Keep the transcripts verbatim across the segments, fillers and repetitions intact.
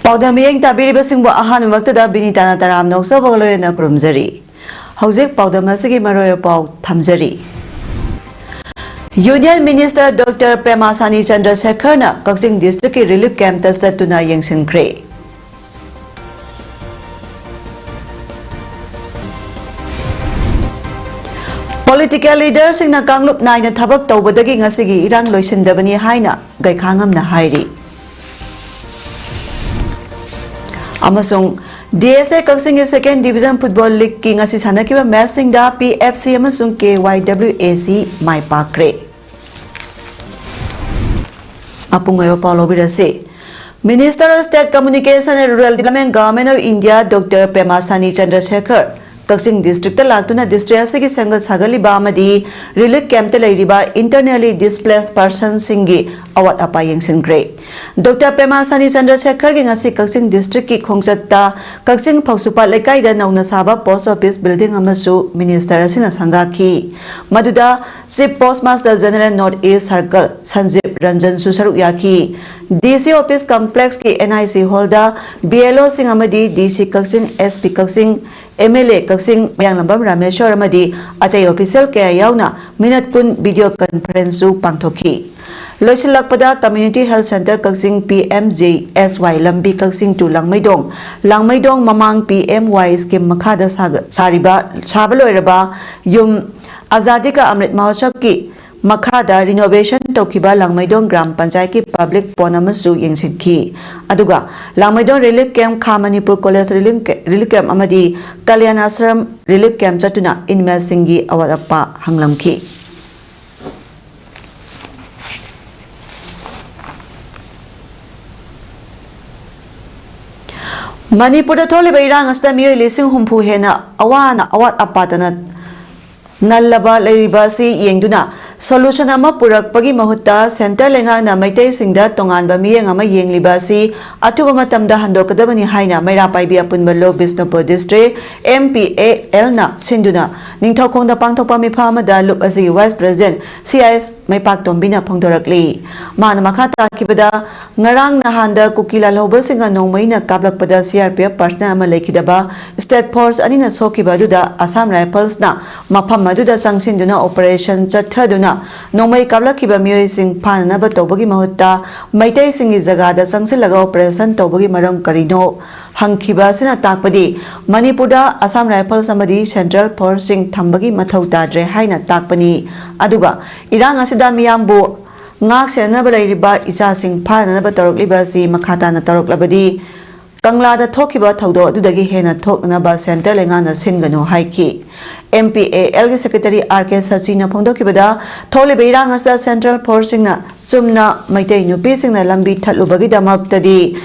ꯄꯥꯎꯗꯝ ꯃꯤꯠꯌꯦꯡ ꯇꯥꯕꯤꯔꯤꯕꯁꯤꯡꯕꯨ ꯑꯍꯥꯟꯕꯃꯛꯇꯗ ꯕꯤꯅꯤꯇꯥꯅ ꯇꯔꯥꯝꯅ ꯑꯣꯛꯆꯕꯒ ꯂꯣꯏꯅꯅ ꯈꯨꯔꯨꯝꯖꯔꯤ꯫ ꯍꯧꯖꯤꯛ ꯄꯥꯎꯗꯝ ꯑꯁꯤꯒꯤ ꯃꯔꯨꯑꯣꯏꯕ ꯄꯥꯎ ꯊꯝꯖꯔꯤ꯫ Union Minister Doctor Pema Sani Chandrasekharꯅ ꯀꯛꯆꯤꯡ districtꯀꯤ relief campꯇ ꯆꯠꯇꯨꯅ ꯌꯦꯡꯁꯤꯟꯈ꯭ꯔꯦ꯫ Political leaderꯁꯤꯡꯅ ꯀꯥꯡꯂꯨꯞ ꯅꯥꯏꯅ ꯊꯕꯛ ꯇꯧꯕꯗꯒꯤ ꯉꯁꯤꯒꯤ ꯏꯔꯥꯡ ꯂꯣꯏꯁꯤꯟꯗꯕꯅꯤ ꯍꯥꯏꯅ ꯒꯩꯈꯥꯉꯝꯅ ꯍꯥꯏꯔꯤ꯫ ꯑꯃꯁꯨꯡ DSA ꯀꯛꯆꯤꯡꯒꯤ Second Division Football Leagueꯀꯤ ꯉꯁꯤ ꯁꯥꯟꯅꯈꯤꯕ matchꯁꯤꯡꯗ PFC ꯑꯃꯁꯨꯡ KYWAC ꯃꯥꯏ ꯄꯥꯛꯈ꯭ꯔꯦ꯫ ꯃꯄꯨꯡ ꯑꯣꯏꯕ ꯄꯥꯎ ꯂꯧꯕꯤꯔꯁꯤ꯫ Minister of State Communication and Rural Development, Government of India, Doctor Pema Sani Chandrasekhar ꯀꯛꯆꯤꯡ districtꯇ ꯂꯥꯛꯇꯨꯅ district ꯑꯁꯤꯒꯤ ꯁꯦꯝꯒꯠ ꯁꯥꯒꯠꯂꯤꯕ ꯑꯃꯗꯤ relief campꯇ ꯂꯩꯔꯤꯕ internally displaced personꯁꯤꯡꯒꯤ ꯑꯋꯥꯠ ꯑꯄꯥ ꯌꯦꯡꯁꯤꯟꯈ꯭ꯔꯦ꯫ Doctor Pema Sani Chandrasekharꯒꯤ ꯉꯁꯤ ꯀꯛꯆꯤꯡ districtꯀꯤ ꯈꯣꯡꯆꯠꯇ ꯀꯛꯆꯤꯡ ꯐꯧꯁꯨꯄꯥꯠ ꯂꯩꯀꯥꯏꯗ ꯅꯧꯅ ꯁꯥꯕ post office building ꯑꯃꯁꯨ minister ꯑꯁꯤꯅ ꯁꯪꯒꯥꯈꯤ꯫ ꯃꯗꯨꯗ Chief Postmaster General North East Circle ꯁꯟꯖꯤꯕ ꯔꯟꯖꯟꯁꯨ ꯁꯔꯨꯛ ꯌꯥꯈꯤ꯫ DC office complexꯀꯤ NIC hallꯗ BLOꯁꯤꯡ ꯑꯃꯗꯤ DC ꯀꯛꯆꯤꯡ, SP ꯀꯛꯆꯤꯡ, MLA ꯀꯛꯆꯤꯡ ꯃꯌꯥꯡꯂꯝꯕꯝ ꯔꯥꯃꯦꯁꯣꯔ ꯑꯃꯗꯤ ꯑꯇꯩ official ꯀꯌꯥ ꯌꯥꯎꯅ minute ꯀꯨꯟ video conferenceꯁꯨ ꯄꯥꯡꯊꯣꯛꯈꯤ꯫ ꯂꯣꯏꯁꯤꯜꯂꯛꯄꯗ Community Health Centre ꯀꯛꯆꯤꯡ, PMJSY ꯂꯝꯕꯤ ꯀꯛꯆꯤꯡ to ꯂꯥꯡꯃꯩꯗꯣꯡ, ꯂꯥꯡꯃꯩꯗꯣꯡ ꯃꯃꯥꯡ PMY scheme ꯃꯈꯥꯗ ꯁꯥꯒ-, ꯁꯥꯔꯤꯕ, ꯁꯥꯕ ꯂꯣꯏꯔꯕ ꯌꯨꯝ ꯑꯖꯥꯗꯤ ꯀꯥ ꯑꯃ꯭ꯔꯤꯠ ꯃꯍꯣꯠꯁꯕꯀꯤ ꯃꯈꯥꯗ renovation ꯇꯧꯈꯤꯕ ꯂꯥꯡꯃꯩꯗꯣꯡ ꯒ꯭ꯔꯥꯝ ꯄꯟꯆꯥꯌꯠꯀꯤ public pond ꯑꯃꯁꯨ ꯌꯦꯡꯁꯤꯟꯈꯤ꯫ ꯑꯗꯨꯒ ꯂꯥꯡꯃꯩꯗꯣꯡ relief camp, ꯈꯥ Manipur college relief ca-, relief camp ꯑꯃꯗꯤ ꯀꯂꯌꯥꯟ ꯑꯥꯁ꯭ꯔꯝ relief camp ꯆꯠꯇꯨꯅ inmateꯁꯤꯡꯒꯤ ꯑꯋꯥꯠ ꯑꯄꯥ ꯍꯪꯂꯝꯈꯤ꯫ ꯃꯅꯤꯄꯨꯔꯗ ꯊꯣꯛꯂꯤꯕ ꯏꯔꯥꯡ ꯑꯁꯤꯗ ꯃꯤꯑꯣꯏ ꯂꯤꯁꯤꯡ ꯍꯨꯝꯐꯨ ꯍꯦꯟꯅ ꯑꯋꯥꯅ ꯑꯋꯥꯠ ꯑꯄꯥꯗꯅ ꯅꯜꯂꯕ ꯂꯩꯔꯤꯕ ꯑꯁꯤ ꯌꯦꯡꯗꯨꯅ solution ꯑꯃ ꯄꯨꯔꯛꯄꯒꯤ ꯃꯍꯨꯠꯇ centre ꯂꯩꯉꯥꯛꯅ ꯃꯩꯇꯩꯁꯤꯡꯗ ꯇꯣꯉꯥꯟꯕ ꯃꯤꯠꯌꯦꯡ ꯑꯃ ꯌꯦꯡꯂꯤꯕ ꯑꯁꯤ ꯑꯊꯨꯕ ꯃꯇꯝꯗ ꯍꯟꯗꯣꯛꯀꯗꯕꯅꯤ ꯍꯥꯏꯅ ꯃꯩꯔꯥ ꯄꯥꯏꯕꯤ ꯑꯄꯨꯟꯕ ꯂꯣ Bishnupur district M P A L ꯅ ꯁꯤꯟꯗꯨꯅ ꯅꯤꯡꯊꯧꯈꯣꯡꯗ ꯄꯥꯡꯊꯣꯛꯄ ꯃꯤꯐꯝ ꯑꯃꯗ ꯂꯨꯞ ꯑꯁꯤꯒꯤ vice president C I S ꯃꯩꯄꯥꯛꯇꯣꯝꯕꯤꯅ ꯐꯣꯡꯗꯣꯔꯛꯂꯤ꯫ ꯃꯥꯅ ꯃꯈꯥ ꯇꯥꯈꯤꯕꯗ, ꯉꯔꯥꯡ ꯅꯍꯥꯟꯗ ꯀꯨꯀꯤ ꯂꯥꯜꯍꯧꯕꯁꯤꯡꯅ ꯅꯣꯡꯃꯩꯅ ꯀꯥꯞꯂꯛꯄꯗ C R P F personnel ꯑꯃ ꯂꯩꯈꯤꯗꯕ state force ꯑꯅꯤꯅ ꯁꯣꯛꯈꯤꯕ ꯑꯗꯨꯗ Assam Riflesꯅ ꯃꯐꯝ ꯑꯗꯨꯗ ꯆꯪꯁꯤꯟꯗꯨꯅ operation ꯆꯠꯊꯗꯨꯅ ꯅꯣꯡꯃꯩ ꯀꯥꯞꯂꯛꯈꯤꯕ ꯃꯤꯑꯣꯏꯁꯤꯡ ꯐꯥꯅꯅꯕ ꯇꯧꯕꯒꯤ ꯃꯍꯨꯠꯇ ꯃꯩꯇꯩꯁꯤꯡꯒꯤ ꯖꯒꯥꯗ ꯆꯪꯁꯤꯜꯂꯒ operation ꯇꯧꯕꯒꯤ ꯃꯔꯝ ꯀꯔꯤꯅꯣ ꯍꯪꯈꯤꯕ ꯑꯁꯤꯅ ꯇꯥꯛꯄꯗꯤ ꯃꯅꯤꯄꯨꯔꯗ Assam Rifles ꯑꯃꯗꯤ central forceꯁꯤꯡ ꯊꯝꯕꯒꯤ ꯃꯊꯧ ꯇꯥꯗ꯭ꯔꯦ ꯍꯥꯏꯅ ꯇꯥꯛꯄꯅꯤ꯫ ꯑꯗꯨꯒ ꯏꯔꯥꯡ ꯑꯁꯤꯗ ꯃꯤꯌꯥꯝꯕꯨ ꯉꯥꯛ ꯁꯦꯟꯅꯅꯕ ꯂꯩꯔꯤꯕ ꯏꯆꯥꯁꯤꯡ ꯐꯥꯅꯅꯕ ꯇꯧꯔꯛꯂꯤꯕ ꯑꯁꯤ ꯃꯈꯥ ꯇꯥꯅ ꯇꯧꯔꯛꯂꯕꯗꯤ ꯀꯪꯂꯥꯗ ꯊꯣꯛꯈꯤꯕ ꯊꯧꯗꯣꯛ ꯑꯗꯨꯗꯒꯤ ꯍꯦꯟꯅ ꯊꯣꯛꯅꯅꯕ centre ꯂꯩꯉꯥꯛꯅ ꯁꯤꯟꯒꯅꯨ ꯍꯥꯏꯈꯤ꯫ M P A Lꯒꯤ secretary R K ꯁꯆꯤꯅ ꯐꯣꯡꯗꯣꯛꯈꯤꯕꯗ, ꯊꯣꯛꯂꯤꯕ ꯏꯔꯥꯡ ꯑꯁꯤꯗ central forceꯁꯤꯡꯅ ꯆꯨꯝꯅ ꯃꯩꯇꯩ ꯅꯨꯄꯤꯁꯤꯡꯅ ꯂꯝꯕꯤ ꯊꯠꯂꯨꯕꯒꯤꯗꯃꯛꯇꯗꯤ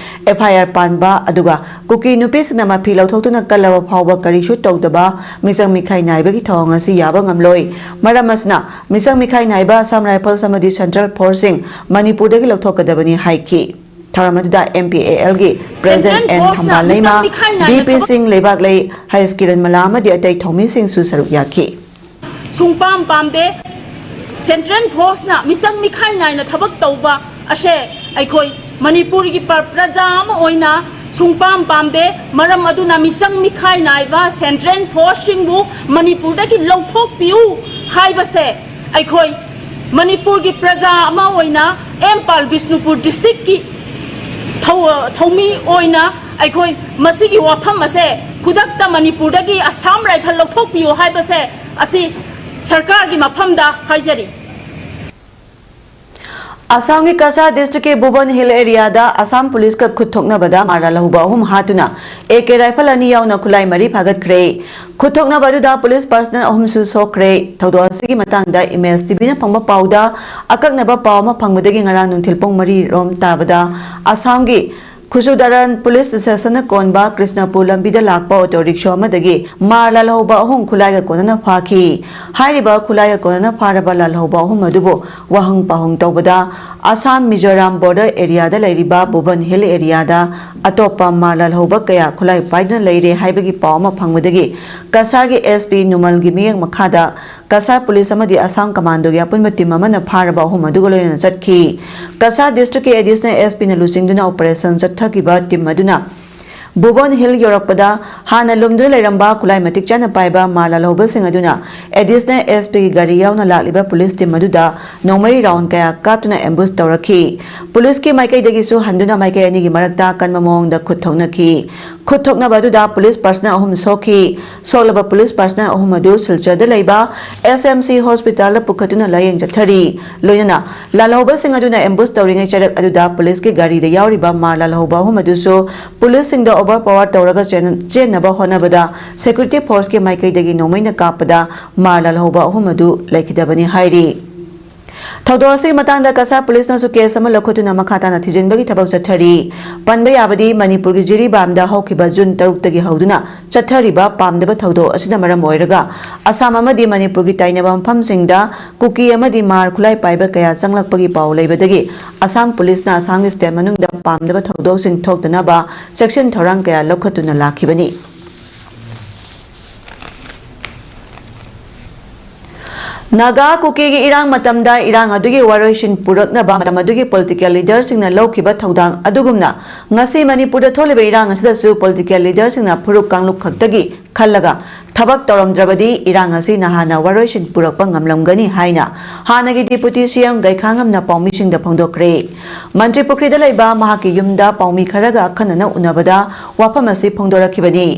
F I R ꯄꯥꯟꯕ, ꯑꯗꯨꯒ ꯀꯨꯀꯤ ꯅꯨꯄꯤꯁꯤꯡꯅ ꯃꯐꯤ ꯂꯧꯊꯣꯛꯇꯨꯅ ꯀꯜꯂꯕ ꯐꯥꯎꯕ ꯀꯔꯤꯁꯨ ꯇꯧꯗꯕ ꯃꯤꯆꯪ ꯃꯤꯈꯥꯏ ꯅꯥꯏꯕꯒꯤ ꯊꯧꯑꯣꯡ ꯑꯁꯤ ꯌꯥꯕ ꯉꯝꯂꯣꯏ꯫ ꯃꯔꯝ ꯑꯁꯤꯅ ꯃꯤꯆꯪ ꯃꯤꯈꯥꯏ ꯅꯥꯏꯕ Assam Rifles ꯑꯃꯗꯤ central forceꯁꯤꯡ ꯃꯅꯤꯄꯨꯔꯗꯒꯤ ꯂꯧꯊꯣꯛꯀꯗꯕꯅꯤ ꯍꯥꯏꯈꯤ꯫ ꯊꯧꯔꯝ ꯑꯗꯨꯗ M P A Lꯒꯤ president N Thambal Leima, B P Singh, ꯂꯩꯕꯥꯛꯂꯩ ꯍꯩꯁ ꯀꯤꯔꯟ ꯃꯂꯥ ꯑꯃꯗꯤ ꯑꯇꯩ ꯊꯧꯃꯤꯁꯤꯡꯁꯨ ꯁꯔꯨꯛ ꯌꯥꯈꯤ꯫ ꯁꯨꯡꯄꯥꯝ ꯄꯥꯝꯗꯦ꯫ Central Forceꯅ ꯃꯤꯆꯪ ꯃꯤꯈꯥꯏ ꯅꯥꯏꯅ ꯊꯕꯛ ꯇꯧꯕ ꯑꯁꯦ ꯑꯩꯈꯣꯏ ꯃꯅꯤꯄꯨꯔꯒꯤ ꯄ꯭ꯔ-, ꯄ꯭ꯔꯖꯥ ꯑꯃ ꯑꯣꯏꯅ ꯁꯨꯡꯄꯥꯝ ꯄꯥꯝꯗꯦ꯫ ꯃꯔꯝ ꯑꯗꯨꯅ ꯃꯤꯆꯪ ꯃꯤꯈꯥꯏ ꯅꯥꯏꯕ Central Forceꯁꯤꯡꯕꯨ ꯃꯅꯤꯄꯨꯔꯗꯒꯤ ꯂꯧꯊꯣꯛꯄꯤꯌꯨ ꯍꯥꯏꯕꯁꯦ ꯑꯩꯈꯣꯏ ꯃꯅꯤꯄꯨꯔꯒꯤ ꯄ꯭ꯔꯖꯥ ꯑꯃ ꯑꯣꯏꯅ ꯑꯦꯝ ꯄꯥꯜ ꯕꯤꯁꯅꯨꯄꯨꯔ districtꯀꯤ ꯊꯧ-, ꯊꯧꯃꯤ ꯑꯣꯏꯅ ꯑꯩꯈꯣꯏ ꯃꯁꯤꯒꯤ ꯋꯥꯐꯝ ꯑꯁꯦ ꯈꯨꯗꯛꯇ ꯃꯅꯤꯄꯨꯔꯗꯒꯤ Assam Rifle ꯂꯧꯊꯣꯛꯄꯤꯌꯨ ꯍꯥꯏꯕꯁꯦ ꯑꯁꯤ ꯁꯔꯀꯥꯔꯒꯤ ꯃꯐꯝꯗ ꯍꯥꯏꯖꯔꯤ꯫ ꯑꯁꯥꯝꯒꯤ ꯀꯆꯥ districtꯀꯤ ꯕꯨꯕꯟ Hill areaꯗ ꯑꯁꯥꯝ policeꯀ ꯈꯨꯠ ꯊꯣꯛꯅꯕꯗ ꯃꯔꯥꯜ ꯂꯧꯕ ꯑꯍꯨꯝ ꯍꯥꯠꯇꯨꯅ A K rifle ꯑꯅꯤ ꯌꯥꯎꯅ ꯈꯨꯠꯂꯥꯏ ꯃꯔꯤ ꯐꯥꯒꯠꯈ꯭ꯔꯦ꯫ ꯈꯨꯠ ꯊꯣꯛꯅꯕ ꯑꯗꯨꯗ police personnel ꯑꯍꯨꯝꯁꯨ ꯁꯣꯛꯈ꯭ꯔꯦ꯫ ꯊꯧꯗꯣꯛ ꯑꯁꯤꯒꯤ ꯃꯇꯥꯡꯗ Image TVꯅ ꯐꯪꯕ ꯄꯥꯎꯗ, ꯑꯀꯛꯅꯕ ꯄꯥꯎ ꯑꯃ ꯐꯪꯕꯗꯒꯤ ꯉꯔꯥꯡ ꯅꯨꯡꯊꯤꯜ ꯄꯨꯡ ꯃꯔꯤ ꯔꯣꯝ ꯇꯥꯕꯗ ꯑꯁꯥꯝꯒꯤ ꯈꯨꯁꯨꯗꯥꯔꯥꯟ ꯄꯨꯂꯤꯁ ꯁ꯭ꯇꯦꯁꯟꯅ ꯀꯣꯟꯕ ꯀ꯭ꯔꯤꯁꯅꯄꯨꯔ ꯂꯝꯕꯤꯗ ꯂꯥꯛꯄ ꯑꯣꯇꯣ ꯔꯤꯛꯁꯣ ꯑꯃꯗꯒꯤ ꯃꯥꯔ ꯂꯥꯜꯍꯧꯕ ꯑꯍꯨꯝ ꯈꯨꯠꯂꯥꯏꯒ ꯀꯣꯟꯅꯅ ꯐꯥꯈꯤ꯫ ꯍꯥꯏꯔꯤꯕ ꯈꯨꯠꯂꯥꯏꯒ ꯀꯣꯟꯅꯅ ꯐꯥꯔꯕ ꯂꯥꯜꯍꯧꯕ ꯑꯍꯨꯝ ꯑꯗꯨꯕꯨ ꯋꯥꯍꯪ ꯄꯥꯎꯍꯪ ꯇꯧꯕꯗ, ꯑꯁꯥꯝ ꯃꯤꯖꯣꯔꯥꯝ ꯕꯣꯔꯗꯔ ꯑꯦꯔꯤꯌꯥꯗ ꯂꯩꯔꯤꯕ ꯕꯨꯕꯟ ꯍꯤꯜ ꯑꯦꯔꯤꯌꯥꯗ ꯑꯇꯣꯞꯄ ꯃꯥꯔ ꯂꯥꯜꯍꯧꯕ ꯀꯌꯥ ꯈꯨꯠꯂꯥꯏ ꯄꯥꯏꯗꯨꯅ ꯂꯩꯔꯦ ꯍꯥꯏꯕꯒꯤ ꯄꯥꯎ ꯑꯃ ꯐꯪꯕꯗꯒꯤ ꯀꯁꯥꯔꯒꯤ ꯑꯦꯁ ꯄꯤ ꯅꯨꯃꯜꯒꯤ ꯃꯤꯠꯌꯦꯡ ꯃꯈꯥꯗ ꯀꯁꯥꯔ ꯄꯨꯂꯤꯁ ꯑꯃꯗꯤ ꯑꯁꯥꯝ ꯀꯃꯥꯟꯗꯣꯒꯤ ꯑꯄꯨꯟꯕ ꯇꯤꯝ ꯑꯃꯅ ꯐꯥꯔꯕ ꯑꯍꯨꯝ ꯑꯗꯨꯒ ꯂꯣꯏꯅꯅ ꯆꯠꯈꯤ꯫ ꯀꯁꯥꯔ ꯗꯤꯁꯇ꯭ꯔꯤꯛꯀꯤ ꯑꯦꯗꯤꯁꯅꯦꯜ ꯑꯦꯁ ꯄꯤꯅ ꯂꯨꯆꯤꯡꯗꯨꯅ ꯑꯣꯄꯔꯦꯁꯟ ꯆꯠꯊꯈꯤꯕ ꯇꯤꯝ ꯑꯗꯨꯅ ꯕꯨꯕꯣꯟ ꯍꯤꯜ ꯌꯧꯔꯛꯄꯗ ꯍꯥꯟꯅ ꯂꯨꯝꯗꯨꯅ ꯂꯩꯔꯝꯕ ꯈꯨꯠꯂꯥꯏ ꯃꯇꯤꯛ ꯆꯥꯅ ꯄꯥꯏꯕ ꯃꯥꯔ ꯂꯥꯜꯍꯧꯕꯁꯤꯡ ꯑꯗꯨꯅ ꯑꯦꯗꯤꯁꯅꯦꯜ ꯑꯦꯁ ꯄꯤꯒꯤ ꯒꯥꯔꯤ ꯌꯥꯎꯅ ꯂꯥꯛꯂꯤꯕ ꯄꯨꯂꯤꯁ ꯇꯤꯝ ꯑꯗꯨꯗ ꯅꯣꯡꯃꯩ ꯔꯥꯎꯟ ꯀꯌꯥ ꯀꯥꯞꯇꯨꯅ ꯑꯦꯝꯕꯨꯁ ꯇꯧꯔꯛꯈꯤ꯫ ꯄꯨꯂꯤꯁꯀꯤ ꯃꯥꯏꯀꯩꯗꯒꯤꯁꯨ ꯍꯟꯗꯨꯅ ꯃꯥꯏꯀꯩ ꯑꯅꯤꯒꯤ ꯃꯔꯛꯇ ꯑꯀꯟꯕ ꯃꯑꯣꯡꯗ ꯈꯨꯠ ꯊꯣꯛꯅꯈꯤ꯫ ꯈꯨꯠ ꯊꯣꯛꯅꯕ ꯑꯗꯨꯗ ꯄꯨꯂꯤꯁ ꯄꯔꯁꯅꯦꯜ ꯑꯍꯨꯝ ꯁꯣꯛꯈꯤ꯫ ꯁꯣꯛꯂꯕ ꯄꯨꯂꯤꯁ ꯄꯔꯁꯅꯦꯜ ꯑꯍꯨꯝ ꯑꯗꯨ ꯁꯤꯜꯆꯔꯗ ꯂꯩꯕ ꯑꯦꯁ ꯑꯦꯝ ꯁꯤ ꯍꯣꯁꯄꯤꯇꯥꯜꯗ ꯄꯨꯈꯠꯇꯨꯅ ꯂꯥꯌꯦꯡ ꯆꯠꯊꯔꯤ꯫ ꯂꯣꯏꯅꯅ ꯂꯥꯜꯍꯧꯕꯁꯤꯡ ꯑꯗꯨꯅ ꯑꯦꯝꯕꯨꯁ ꯇꯧꯔꯤꯉꯩ ꯆꯔꯛ ꯑꯗꯨꯗ ꯄꯨꯂꯤꯁꯀꯤ ꯒꯥꯔꯤꯗ ꯌꯥꯎꯔꯤꯕ ꯃꯥꯔ ꯂꯥꯜꯍꯧꯕ ꯑꯍꯨꯝ ꯑꯗꯨꯁꯨ ꯄꯨꯂꯤꯁꯁꯤꯡꯗ ꯑꯣꯚꯔ ꯄꯋꯥꯔ ꯇꯧꯔꯒ ꯆꯦꯟ-, ꯆꯦꯟꯅꯕ ꯍꯣꯠꯅꯕꯗ ꯁꯦꯀ꯭ꯌꯨꯔꯤꯇꯤ ꯐꯣꯔꯁꯀꯤ ꯃꯥꯏꯀꯩꯗꯒꯤ ꯅꯣꯡꯃꯩꯅ ꯀꯥꯞꯄꯗ ꯃꯥꯔ ꯂꯥꯜꯍꯧꯕ ꯑꯍꯨꯝ ꯑꯗꯨ ꯂꯩꯈꯤꯗꯕꯅꯤ ꯍꯥꯏꯔꯤ꯫ ꯊꯧꯗꯣꯛ ꯑꯁꯤꯒꯤ ꯃꯇꯥꯡꯗ ꯀꯁꯥꯔ ꯄꯨꯂꯤꯁꯅꯁꯨ ꯀꯦꯁ ꯑꯃ ꯂꯧꯈꯠꯇꯨꯅ ꯃꯈꯥ ꯇꯥꯅ ꯊꯤꯖꯤꯟꯕꯒꯤ ꯊꯕꯛ ꯆꯠꯊꯔꯤ꯫ ꯄꯟꯕ ꯌꯥꯕꯗꯤ ꯃꯅꯤꯄꯨꯔꯒꯤ ꯖꯤꯔꯤꯕꯥꯝꯗ ꯍꯧꯈꯤꯕ ꯖꯨꯟ ꯇꯔꯨꯛꯇꯒꯤ ꯍꯧꯗꯨꯅ ꯆꯠꯊꯔꯤꯕ ꯄꯥꯝꯗꯕ ꯊꯧꯗꯣꯛ ꯑꯁꯤꯅ ꯃꯔꯝ ꯑꯣꯏꯔꯒ ꯑꯁꯥꯝ ꯑꯃꯗꯤ ꯃꯅꯤꯄꯨꯔꯒꯤ ꯇꯥꯏꯅꯕ ꯃꯐꯝꯁꯤꯡꯗ ꯀꯨꯀꯤ ꯑꯃꯗꯤ ꯃꯥꯔ ꯈꯨꯠꯂꯥꯏ ꯄꯥꯏꯕ ꯀꯌꯥ ꯆꯪꯂꯛꯄꯒꯤ ꯄꯥꯎ ꯂꯩꯕꯗꯒꯤ ꯑꯁꯥꯝ ꯄꯨꯂꯤꯁꯅ ꯑꯁꯥꯝꯒꯤ ꯁ꯭ꯇꯦꯠ ꯃꯅꯨꯡꯗ ꯄꯥꯝꯗꯕ ꯊꯧꯗꯣꯛꯁꯤꯡ ꯊꯣꯛꯇꯅꯕ ꯆꯦꯛꯁꯤꯟ ꯊꯧꯔꯥꯡ ꯀꯌꯥ ꯂꯧꯈꯠꯇꯨꯅ ꯂꯥꯛꯈꯤꯕꯅꯤ꯫ ꯅꯥꯒꯥ ꯀꯨꯀꯤꯒꯤ ꯏꯔꯥꯡ ꯃꯇꯝꯗ ꯏꯔꯥꯡ ꯑꯗꯨꯒꯤ ꯋꯥꯔꯣꯏꯁꯤꯟ ꯄꯨꯔꯛꯅꯕ ꯃꯇꯝ ꯑꯗꯨꯒꯤ ꯄꯣꯂꯤꯇꯤꯀꯦꯜ ꯂꯤꯗꯔꯁꯤꯡꯅ ꯂꯧꯈꯤꯕ ꯊꯧꯗꯥꯡ ꯑꯗꯨꯒꯨꯝꯅ ꯉꯁꯤ ꯃꯅꯤꯄꯨꯔꯗ ꯊꯣꯛꯂꯤꯕ ꯏꯔꯥꯡ ꯑꯁꯤꯗꯁꯨ ꯄꯣꯂꯤꯇꯤꯀꯦꯜ ꯂꯤꯗꯔꯁꯤꯡꯅ ꯐꯨꯔꯨꯞ ꯀꯥꯡꯂꯨꯞ ꯈꯛꯇꯒꯤ ꯈꯜꯂꯒ ꯊꯕꯛ ꯇꯧꯔꯝꯗ꯭ꯔꯕꯗꯤ ꯏꯔꯥꯡ ꯑꯁꯤ ꯅꯍꯥꯟꯅ ꯋꯥꯔꯣꯏꯁꯤꯟ ꯄꯨꯔꯛꯄ ꯉꯝꯂꯝꯒꯅꯤ ꯍꯥꯏꯅ ꯍꯥꯟꯅꯒꯤ ꯗꯤꯄꯨꯇꯤ ꯁꯤ ꯑꯦꯝ ꯒꯩꯈꯥꯉꯝꯅ ꯄꯥꯎꯃꯤꯁꯤꯡꯗ ꯐꯣꯡꯗꯣꯛꯈ꯭ꯔꯦ꯫ ꯃꯟꯇ꯭ꯔꯤ ꯄꯨꯈ꯭ꯔꯤꯗ ꯂꯩꯕ ꯃꯍꯥꯛꯀꯤ ꯌꯨꯝꯗ ꯄꯥꯎꯃꯤ ꯈꯔꯒ ꯑꯈꯟꯅꯅ ꯎꯅꯕꯗ ꯋꯥꯐꯝ ꯑꯁꯤ ꯐꯣꯡꯗꯣꯔꯛꯈꯤꯕꯅꯤ꯫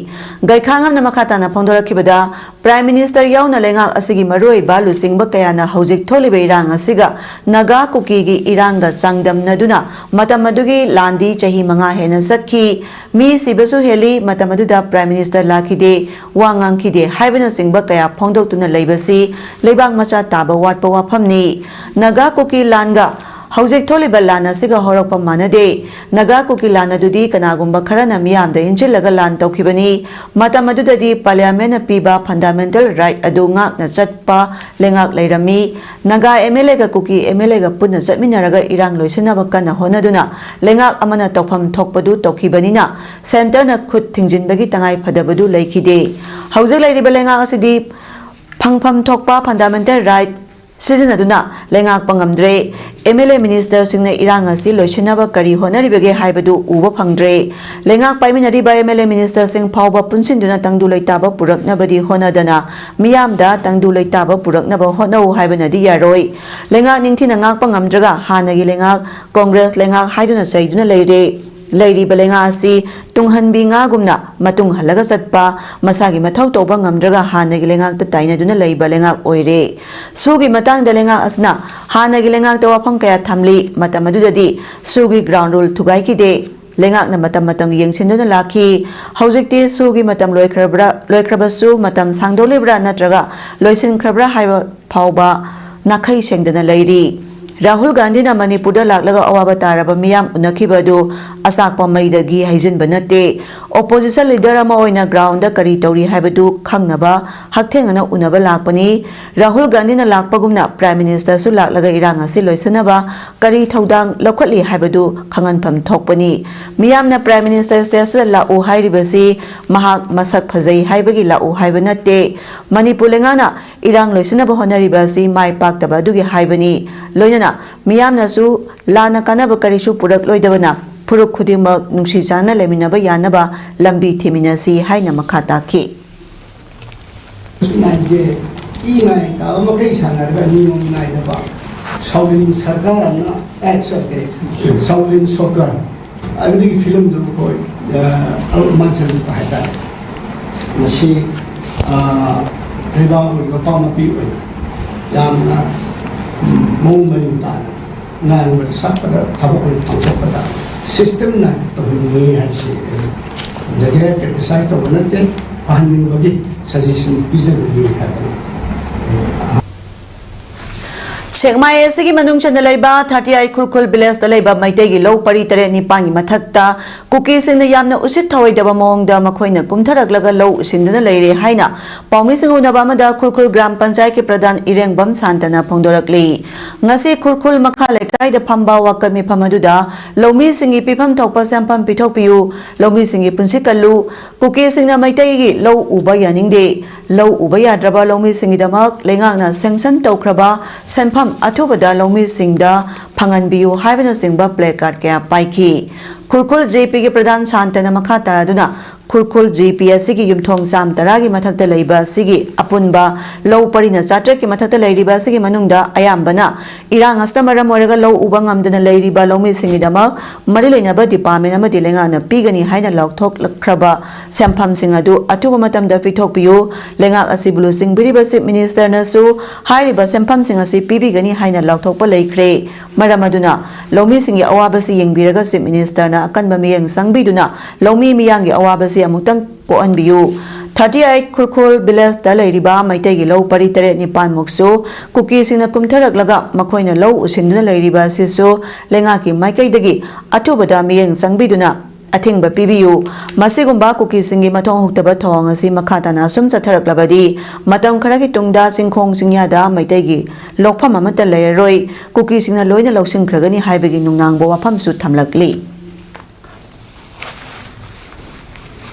ꯒꯩꯈꯥꯉꯝꯅ ꯃꯈꯥ ꯇꯥꯅ ꯐꯣꯡꯗꯣꯔꯛꯈꯤꯕꯗ, ꯄ꯭ꯔꯥꯏꯝ ꯃꯤꯅꯤꯁꯇꯔ ꯌꯥꯎꯅ ꯂꯩꯉꯥꯛ ꯑꯁꯤꯒꯤ ꯃꯔꯨꯑꯣꯏꯕ ꯂꯨꯆꯤꯡꯕ ꯀꯌꯥꯅ ꯍꯧꯖꯤꯛ ꯊꯣꯛꯂꯤꯕ ꯏꯔꯥꯡ ꯑꯁꯤꯒ ꯅꯥꯒꯥ ꯀꯨꯀꯤꯒꯤ ꯏꯔꯥꯡꯒ ꯆꯥꯡꯗꯝꯅꯗꯨꯅ ꯃꯇꯝ ꯑꯗꯨꯒꯤ ꯂꯥꯟꯗꯤ ꯆꯍꯤ ꯃꯉꯥ ꯍꯦꯟꯅ ꯆꯠꯈꯤ, ꯃꯤ ꯁꯤꯕꯁꯨ ꯍꯦꯜꯂꯤ, ꯃꯇꯝ ꯑꯗꯨꯗ ꯄ꯭ꯔꯥꯏꯝ ꯃꯤꯅꯤꯁꯇꯔ ꯂꯥꯛꯈꯤꯗꯦ, ꯋꯥ ꯉꯥꯡꯈꯤꯗꯦ ꯍꯥꯏꯕꯅꯆꯤꯡꯕ ꯀꯌꯥ ꯐꯣꯡꯗꯣꯛꯇꯨꯅ ꯂꯩꯕꯁꯤ ꯂꯩꯕꯥꯛ ꯃꯆꯥ ꯇꯥꯕ ꯋꯥꯠꯄ ꯋꯥꯐꯝꯅꯤ꯫ ꯅꯥꯒꯥ ꯀꯨꯀꯤ ꯂꯥꯟꯒ ꯍꯧꯖꯤꯛ ꯊꯣꯛꯂꯤꯕ ꯂꯥꯟ ꯑꯁꯤꯒ ꯍꯧꯔꯛꯄ ꯃꯥꯟꯅꯗꯦ꯫ ꯅꯥꯒꯥ ꯀꯨꯀꯤ ꯂꯥꯟ ꯑꯗꯨꯗꯤ ꯀꯅꯥꯒꯨꯝꯕ ꯈꯔꯅ ꯃꯤꯌꯥꯝꯗ ꯏꯟꯁꯤꯜꯂꯒ ꯂꯥꯟ ꯇꯧꯈꯤꯕꯅꯤ꯫ ꯃꯇꯝ ꯑꯗꯨꯗꯗꯤ ꯄꯥꯔꯂꯤꯌꯥꯃꯦꯟꯅ ꯄꯤꯕ ꯐꯟꯗꯥꯃꯦꯟꯇꯦꯜ ꯔꯥꯏꯠ ꯑꯗꯨ ꯉꯥꯛꯅ ꯆꯠꯄ ꯂꯩꯉꯥꯛ ꯂꯩꯔꯝꯃꯤ꯫ ꯅꯥꯒꯥ ꯑꯦꯝ ꯑꯦꯜ ꯑꯦꯒ ꯀꯨꯀꯤ ꯑꯦꯝ ꯑꯦꯜ ꯑꯦꯒ ꯄꯨꯟꯅ ꯆꯠꯃꯤꯟꯅꯔꯒ ꯏꯔꯥꯡ ꯂꯣꯏꯁꯤꯟꯅꯕ ꯀꯟꯅ ꯍꯣꯠꯅꯗꯨꯅ ꯂꯩꯉꯥꯛ ꯑꯃꯅ ꯇꯧꯐꯝ ꯊꯣꯛꯄꯗꯨ ꯇꯧꯈꯤꯕꯅꯤꯅ ꯁꯦꯟꯇꯔꯅ ꯈꯨꯠ ꯊꯤꯡꯖꯤꯟꯕꯒꯤ ꯇꯉꯥꯏ ꯐꯗꯕꯗꯨ ꯂꯩꯈꯤꯗꯦ꯫ ꯍꯧꯖꯤꯛ ꯂꯩꯔꯤꯕ ꯂꯩꯉꯥꯛ ꯑꯁꯤꯗꯤ ꯐꯪꯐꯝ ꯊꯣꯛꯄ ꯐꯟꯗꯥꯃꯦꯟꯇꯦꯜ ꯔꯥꯏꯠ ꯁꯤꯖꯤꯟꯅꯗꯨꯅ ꯂꯩꯉꯥꯛꯄ ꯉꯝꯗ꯭ꯔꯦ꯫ ꯑꯦꯝ ꯑꯦꯜ ꯑꯦ ꯃꯤꯅꯤꯁꯇꯔꯁꯤꯡꯅ ꯏꯔꯥꯡ ꯑꯁꯤ ꯂꯣꯏꯁꯤꯟꯅꯕ ꯀꯔꯤ ꯍꯣꯠꯅꯔꯤꯕꯒꯦ ꯍꯥꯏꯕꯗꯨ ꯎꯕ ꯐꯪꯗ꯭ꯔꯦ꯫ ꯂꯩꯉꯥꯛ ꯄꯥꯏꯃꯤꯟꯅꯔꯤꯕ ꯑꯦꯝ ꯑꯦꯜ ꯑꯦ ꯃꯤꯅꯤꯁꯇꯔꯁꯤꯡ ꯐꯥꯎꯕ ꯄꯨꯟꯁꯤꯟꯗꯨꯅ ꯇꯪꯗꯨ ꯂꯩꯇꯥꯕ ꯄꯨꯔꯛꯅꯕꯗꯤ ꯍꯣꯠꯅꯗꯅ ꯃꯤꯌꯥꯝꯗ ꯇꯪꯗꯨ ꯂꯩꯇꯥꯕ ꯄꯨꯔꯛꯅꯕ ꯍꯣꯠꯅꯧ ꯍꯥꯏꯕꯅꯗꯤ ꯌꯥꯔꯣꯏ꯫ ꯂꯩꯉꯥꯛ ꯅꯤꯡꯊꯤꯅ ꯉꯥꯛꯄ ꯉꯝꯗ꯭ꯔꯒ ꯍꯥꯟꯅꯒꯤ ꯂꯩꯉꯥꯛ ꯀꯣꯡꯒ꯭ꯔꯦꯁ ꯂꯩꯉꯥꯛ ꯍꯥꯏꯗꯨꯅ ꯆꯩꯗꯨꯅ ꯂꯩꯔꯦ꯫ ꯂꯩꯔꯤꯕ ꯂꯩꯉꯥꯛ ꯑꯁꯤ ꯇꯨꯡꯍꯟꯕꯤ ꯉꯥꯒꯨꯝꯅ ꯃꯇꯨꯡ ꯍꯜꯂꯒ ꯆꯠꯄ, ꯃꯁꯥꯒꯤ ꯃꯊꯧ ꯇꯧꯕ ꯉꯝꯗ꯭ꯔꯒ ꯍꯥꯟꯅꯒꯤ ꯂꯩꯉꯥꯛꯇ ꯇꯥꯏꯅꯗꯨꯅ ꯂꯩꯕ ꯂꯩꯉꯥꯛ ꯑꯣꯏꯔꯦ꯫ ꯁꯨꯒꯤ ꯃꯇꯥꯡꯗ ꯂꯩꯉꯥꯛ ꯑꯁꯤꯅ ꯍꯥꯟꯅꯒꯤ ꯂꯩꯉꯥꯛꯇ ꯋꯥꯐꯝ ꯀꯌꯥ ꯊꯝꯂꯤ꯫ ꯃꯇꯝ ꯑꯗꯨꯗꯗꯤ ꯁꯨꯒꯤ ꯒ꯭ꯔꯥꯎꯟ ꯔꯨꯜ ꯊꯨꯒꯥꯏꯈꯤꯗꯦ꯫ ꯂꯩꯉꯥꯛꯅ ꯃꯇꯝ ꯃꯇꯝꯒꯤ ꯌꯦꯡꯁꯤꯟꯗꯨꯅ ꯂꯥꯛꯈꯤ꯫ ꯍꯧꯖꯤꯛꯇꯤ ꯁꯨꯒꯤ ꯃꯇꯝ ꯂꯣꯏꯈ꯭ꯔꯕ꯭ꯔꯥ, ꯂꯣꯏꯈ꯭ꯔꯕꯁꯨ ꯃꯇꯝ ꯁꯥꯡꯗꯣꯛꯂꯤꯕ꯭ꯔꯥ ꯅꯠꯇ꯭ꯔꯒ ꯂꯣꯏꯁꯤꯟꯈ꯭ꯔꯕ꯭ꯔꯥ ꯍꯥꯏꯕ ꯐꯥꯎꯕ ꯅꯥꯈꯩ ꯁꯦꯡꯗꯅ ꯂꯩꯔꯤ꯫ ꯔꯥꯍꯨꯜ ꯒꯥꯟꯙꯤꯅ ꯃꯅꯤꯄꯨꯔꯗ ꯂꯥꯛꯂꯒ ꯑꯋꯥꯕ ꯇꯥꯔꯕ ꯃꯤꯌꯥꯝ ꯎꯅꯈꯤꯕ ꯑꯗꯨ ꯑꯆꯥꯛꯄ ꯃꯩꯗꯒꯤ ꯍꯩꯖꯤꯟꯕ ꯅꯠꯇꯦ꯫ ꯑꯣꯄꯣꯖꯤꯁꯟ ꯂꯤꯗꯔ ꯑꯃ ꯑꯣꯏꯅ ꯒ꯭ꯔꯥꯎꯟꯗ ꯀꯔꯤ ꯇꯧꯔꯤ ꯍꯥꯏꯕꯗꯨ ꯈꯪꯅꯕ ꯍꯛꯊꯦꯡꯅꯅ ꯎꯅꯕ ꯂꯥꯛꯄꯅꯤ꯫ ꯔꯥꯍꯨꯜ ꯒꯥꯟꯙꯤꯅ ꯂꯥꯛꯄꯒꯨꯝꯅ ꯄ꯭ꯔꯥꯏꯝ ꯃꯤꯅꯤꯁꯇꯔꯁꯨ ꯂꯥꯛꯂꯒ ꯏꯔꯥꯡ ꯑꯁꯤ ꯂꯣꯏꯁꯤꯟꯅꯕ ꯀꯔꯤ ꯊꯧꯗꯥꯡ ꯂꯧꯈꯠꯂꯤ ꯍꯥꯏꯕꯗꯨ ꯈꯪꯍꯟꯐꯝ ꯊꯣꯛꯄꯅꯤ꯫ ꯃꯤꯌꯥꯝꯅ ꯄ꯭ꯔꯥꯏꯝ ꯃꯤꯅꯤꯁꯇꯔ ꯁ꯭ꯇꯦꯖꯇ ꯂꯥꯛꯎ ꯍꯥꯏꯔꯤꯕꯁꯤ ꯃꯍꯥꯛ ꯃꯁꯛ ꯐꯖꯩ ꯍꯥꯏꯕꯒꯤ ꯂꯥꯛꯎ ꯍꯥꯏꯕ ꯅꯠꯇꯦ꯫ ꯃꯅꯤꯄꯨꯔ ꯂꯩꯉꯥꯛꯅ ꯏꯔꯥꯡ ꯂꯣꯏꯁꯤꯟꯅꯕ ꯍꯣꯠꯅꯔꯤꯕ ꯑꯁꯤ ꯃꯥꯏ ꯄꯥꯛꯇꯕ ꯑꯗꯨꯒꯤ ꯍꯥꯏꯕꯅꯤ꯫ ꯂꯣꯏꯅꯅ ꯃꯤꯌꯥꯝꯅꯁꯨ ꯂꯥꯟꯅ ꯀꯥꯟꯅꯕ ꯀꯔꯤꯁꯨ ꯄꯨꯔꯛꯂꯣꯏꯗꯕꯅ ꯐꯨꯔꯨꯞ ꯈꯨꯗꯤꯡꯃꯛ ꯅꯨꯡꯁꯤ ꯆꯥꯟꯅꯅ ꯂꯩꯃꯤꯟꯅꯕ ꯌꯥꯅꯕ ꯂꯝꯕꯤ ꯊꯤꯃꯤꯟꯅꯁꯤ ꯍꯥꯏꯅ ꯃꯈꯥ ꯇꯥꯈꯤ꯫ ꯅꯥꯏꯗꯦ꯫ ꯏ ꯅꯥꯏ ꯇꯥꯕ ꯃꯈꯩ ꯁꯥꯟꯅꯔꯒ ꯅꯤꯌꯣꯝ ꯅꯥꯏꯗꯕ ꯁꯥꯎꯂꯤꯟ ꯁꯔꯀꯥꯔ ꯑꯃꯅ ꯑꯦꯛ ꯆꯠꯇꯦ꯫ ꯁꯥꯎꯂꯤꯟ ꯁꯣꯀꯔ ꯑꯗꯨꯒꯤ ꯐꯤꯂꯝꯗꯨ ꯑꯩꯈꯣꯏ ꯃꯥꯟꯁꯤꯜꯂꯛꯄ ꯍꯥꯏꯇꯥꯔꯦ꯫ ꯃꯁꯤ ꯂꯩꯕꯥꯛ ꯑꯣꯏꯅ ꯃꯄꯥ ꯃꯄꯤ ꯑꯣꯏꯅ ꯌꯥꯝꯅ ꯃꯑꯣꯡ ꯃꯔꯤꯟ ꯇꯥꯅ ꯉꯥꯡꯕꯗ ꯁꯛꯄꯗ ꯊꯕꯛ ꯑꯣꯏꯅ ꯄꯥꯡꯊꯣꯛꯄꯗ ꯁꯤꯁꯇꯦꯝꯅ ꯇꯧꯍꯟꯅꯤꯡꯉꯤ ꯍꯥꯏꯕꯁꯤ ꯑꯩ ꯊꯝꯖꯒꯦ꯫ ꯀ꯭ꯔꯤꯇꯤꯁꯥꯏꯁ ꯇꯧꯕ ꯅꯠꯇꯦ, ꯐꯍꯟꯅꯤꯡꯕꯒꯤ ꯁꯖꯦꯁꯟ ꯄꯤꯖꯕꯅꯤ ꯍꯥꯏꯗꯅ ꯑꯩ ꯁꯦꯛꯃꯥꯏ ꯑꯁꯤꯒꯤ ꯃꯅꯨꯡ ꯆꯟꯅ ꯂꯩꯕ thirty eight ꯈꯨꯔꯈꯨꯜ ꯚꯤꯂꯦꯖꯇ ꯂꯩꯕ ꯃꯩꯇꯩꯒꯤ ꯂꯧ ꯄꯔꯤ ꯇꯔꯦꯠ ꯅꯤꯄꯥꯟꯒꯤ ꯃꯊꯛꯇ ꯀꯨꯀꯤꯁꯤꯡꯅ ꯌꯥꯝꯅ ꯎꯁꯤꯠ ꯊꯑꯣꯏꯗꯕ ꯃꯑꯣꯡꯗ ꯃꯈꯣꯏꯅ ꯀꯨꯝꯊꯔꯛꯂꯒ ꯂꯧ ꯎꯁꯤꯟꯗꯨꯅ ꯂꯩꯔꯦ ꯍꯥꯏꯅ ꯄꯥꯎꯃꯤꯁꯤꯡ ꯎꯅꯕ ꯑꯃꯗ ꯈꯨꯔꯈꯨꯜ ꯒ꯭ꯔꯥꯝ ꯄꯟꯆꯥꯌꯠꯀꯤ ꯄ꯭ꯔꯙꯥꯟ ꯏꯔꯦꯡꯕꯝ ꯁꯥꯟꯇꯅ ꯐꯣꯡꯗꯣꯔꯛꯂꯤ꯫ ꯉꯁꯤ ꯈꯨꯔꯈꯨꯜ ꯃꯈꯥ ꯂꯩꯀꯥꯏꯗ ꯐꯝꯕ ꯋꯥꯀꯠ ꯃꯤꯐꯝ ꯑꯗꯨꯗ ꯂꯧꯃꯤꯁꯤꯡꯒꯤ ꯄꯤꯐꯝ ꯊꯣꯛꯄ ꯁꯦꯟꯐꯝ ꯄꯤꯊꯣꯛꯄꯤꯌꯨ, ꯂꯧꯃꯤꯁꯤꯡꯒꯤ ꯄꯨꯟꯁꯤ ꯀꯜꯂꯨ, ꯀꯨꯀꯤꯁꯤꯡꯅ ꯃꯩꯇꯩꯒꯤ ꯂꯧ ꯎꯕ ꯌꯥꯅꯤꯡꯗꯦ, ꯂꯧ ꯎꯕ ꯌꯥꯗ꯭ꯔꯕ ꯂꯧꯃꯤꯁꯤꯡꯒꯤꯗꯃꯛ ꯂꯩꯉꯥꯛꯅ sanction ꯇꯧꯈ꯭ꯔꯕ ꯁꯦꯟꯐꯝ ꯑꯊꯨꯕꯗ ꯂꯧꯃꯤꯁꯤꯡꯗ ꯐꯪꯍꯟꯕꯤꯌꯨ ꯍꯥꯏꯕꯅꯆꯤꯡꯕ placard ꯀꯌꯥ ꯄꯥꯏꯈꯤ꯫ ꯈꯨꯔꯈꯨꯜ ꯖꯦ ꯄꯤꯒꯤ ꯄ꯭ꯔꯙꯥꯟ ꯁꯥꯟꯇꯅ ꯃꯈꯥ ꯇꯥꯔꯗꯨꯅ ꯈꯨꯔꯈꯨꯜ ꯖꯦ ꯄꯤ ꯑꯁꯤꯒꯤ ꯌꯨꯝꯊꯣꯡ ꯆꯥꯝ ꯇꯔꯥꯒꯤ ꯃꯊꯛꯇ ꯂꯩꯕ ꯑꯁꯤꯒꯤ ꯑꯄꯨꯟꯕ ꯂꯧ ꯄꯔꯤꯅ ꯆꯥꯇ꯭ꯔꯦꯠꯀꯤ ꯃꯊꯛꯇ ꯂꯩꯔꯤꯕ ꯑꯁꯤꯒꯤ ꯃꯅꯨꯡꯗ ꯑꯌꯥꯝꯕꯅ ꯏꯔꯥꯡ ꯑꯁꯤꯅ ꯃꯔꯝ ꯑꯣꯏꯔꯒ ꯂꯧ ꯎꯕ ꯉꯝꯗꯅ ꯂꯩꯔꯤꯕ ꯂꯧꯃꯤꯁꯤꯡꯒꯤꯗꯃꯛ ꯃꯔꯤ ꯂꯩꯅꯕ department ꯑꯃꯗꯤ ꯂꯩꯉꯥꯛꯅ ꯄꯤꯒꯅꯤ ꯍꯥꯏꯅ ꯂꯥꯎꯊꯣꯛꯈ꯭ꯔꯕ ꯁꯦꯟꯐꯝꯁꯤꯡ ꯑꯗꯨ ꯑꯊꯨꯕ ꯃꯇꯝꯗ ꯄꯤꯊꯣꯛꯄꯤꯌꯨ꯫ ꯂꯩꯉꯥꯛ ꯑꯁꯤꯕꯨ ꯂꯨꯆꯤꯡꯕꯤꯔꯤꯕ Chief Minister ꯅꯁꯨ ꯍꯥꯏꯔꯤꯕ ꯁꯦꯟꯐꯝꯁꯤꯡ ꯑꯁꯤ ꯄꯤꯕꯤꯒꯅꯤ ꯍꯥꯏꯅ ꯂꯥꯎꯊꯣꯛꯄ ꯂꯩꯈ꯭ꯔꯦ꯫ ꯃꯔꯝ ꯑꯗꯨꯅ ꯂꯧꯃꯤꯁꯤꯡꯒꯤ ꯑꯋꯥꯕꯁꯤ ꯌꯦꯡꯕꯤꯔꯒ Chief Minister ꯅ ꯑꯀꯟꯕ ꯃꯤꯠꯌꯦꯡ ꯆꯪꯕꯤꯗꯨꯅ ꯂꯧꯃꯤ ꯃꯤꯌꯥꯝꯒꯤ ꯑꯋꯥꯕꯁꯤ ꯑꯃꯨꯛꯇꯪ ꯀꯣꯛꯍꯟꯕꯤꯌꯨ꯫ Thirty eight ꯈꯨꯔꯈꯨꯜ ꯚꯤꯂꯦꯖꯇ ꯂꯩꯔꯤꯕ ꯃꯩꯇꯩꯒꯤ ꯂꯧ ꯄꯔꯤ ꯇꯔꯦꯠ ꯅꯤꯄꯥꯟꯃꯨꯛꯁꯨ ꯀꯨꯀꯤꯁꯤꯡꯅ ꯀꯨꯝꯊꯔꯛꯂꯒ ꯃꯈꯣꯏꯅ ꯂꯧ ꯎꯁꯤꯟꯗꯨꯅ ꯂꯩꯔꯤꯕ ꯑꯁꯤꯁꯨ ꯂꯩꯉꯥꯛꯀꯤ ꯃꯥꯏꯀꯩꯗꯒꯤ ꯑꯊꯨꯕꯗ ꯃꯤꯠꯌꯦꯡ ꯆꯪꯕꯤꯗꯨꯅ ꯑꯊꯤꯡꯕ ꯄꯤꯕꯤꯌꯨ꯫ ꯃꯁꯤꯒꯨꯝꯕ ꯀꯨꯀꯤꯁꯤꯡꯒꯤ ꯃꯊꯣꯡ ꯍꯨꯛꯇꯕ ꯊꯧꯑꯣꯡ ꯑꯁꯤ ꯃꯈꯥ ꯇꯥꯅ ꯑꯁꯨꯝ ꯆꯠꯊꯔꯛꯂꯕꯗꯤ ꯃꯇꯝ ꯈꯔꯒꯤ ꯇꯨꯡꯗ ꯆꯤꯡꯈꯣꯡ ꯆꯤꯡꯌꯥꯗ ꯃꯩꯇꯩꯒꯤ ꯂꯧꯐꯝ ꯑꯃꯠꯇ ꯂꯩꯔꯔꯣꯏ, ꯀꯨꯀꯤꯁꯤꯡꯅ ꯂꯣꯏꯅ ꯂꯧꯁꯤꯟꯈ꯭ꯔꯒꯅꯤ ꯍꯥꯏꯕꯒꯤ ꯅꯨꯡꯅꯥꯡꯕ ꯋꯥꯐꯝꯁꯨ ꯊꯝꯂꯛꯂꯤ꯫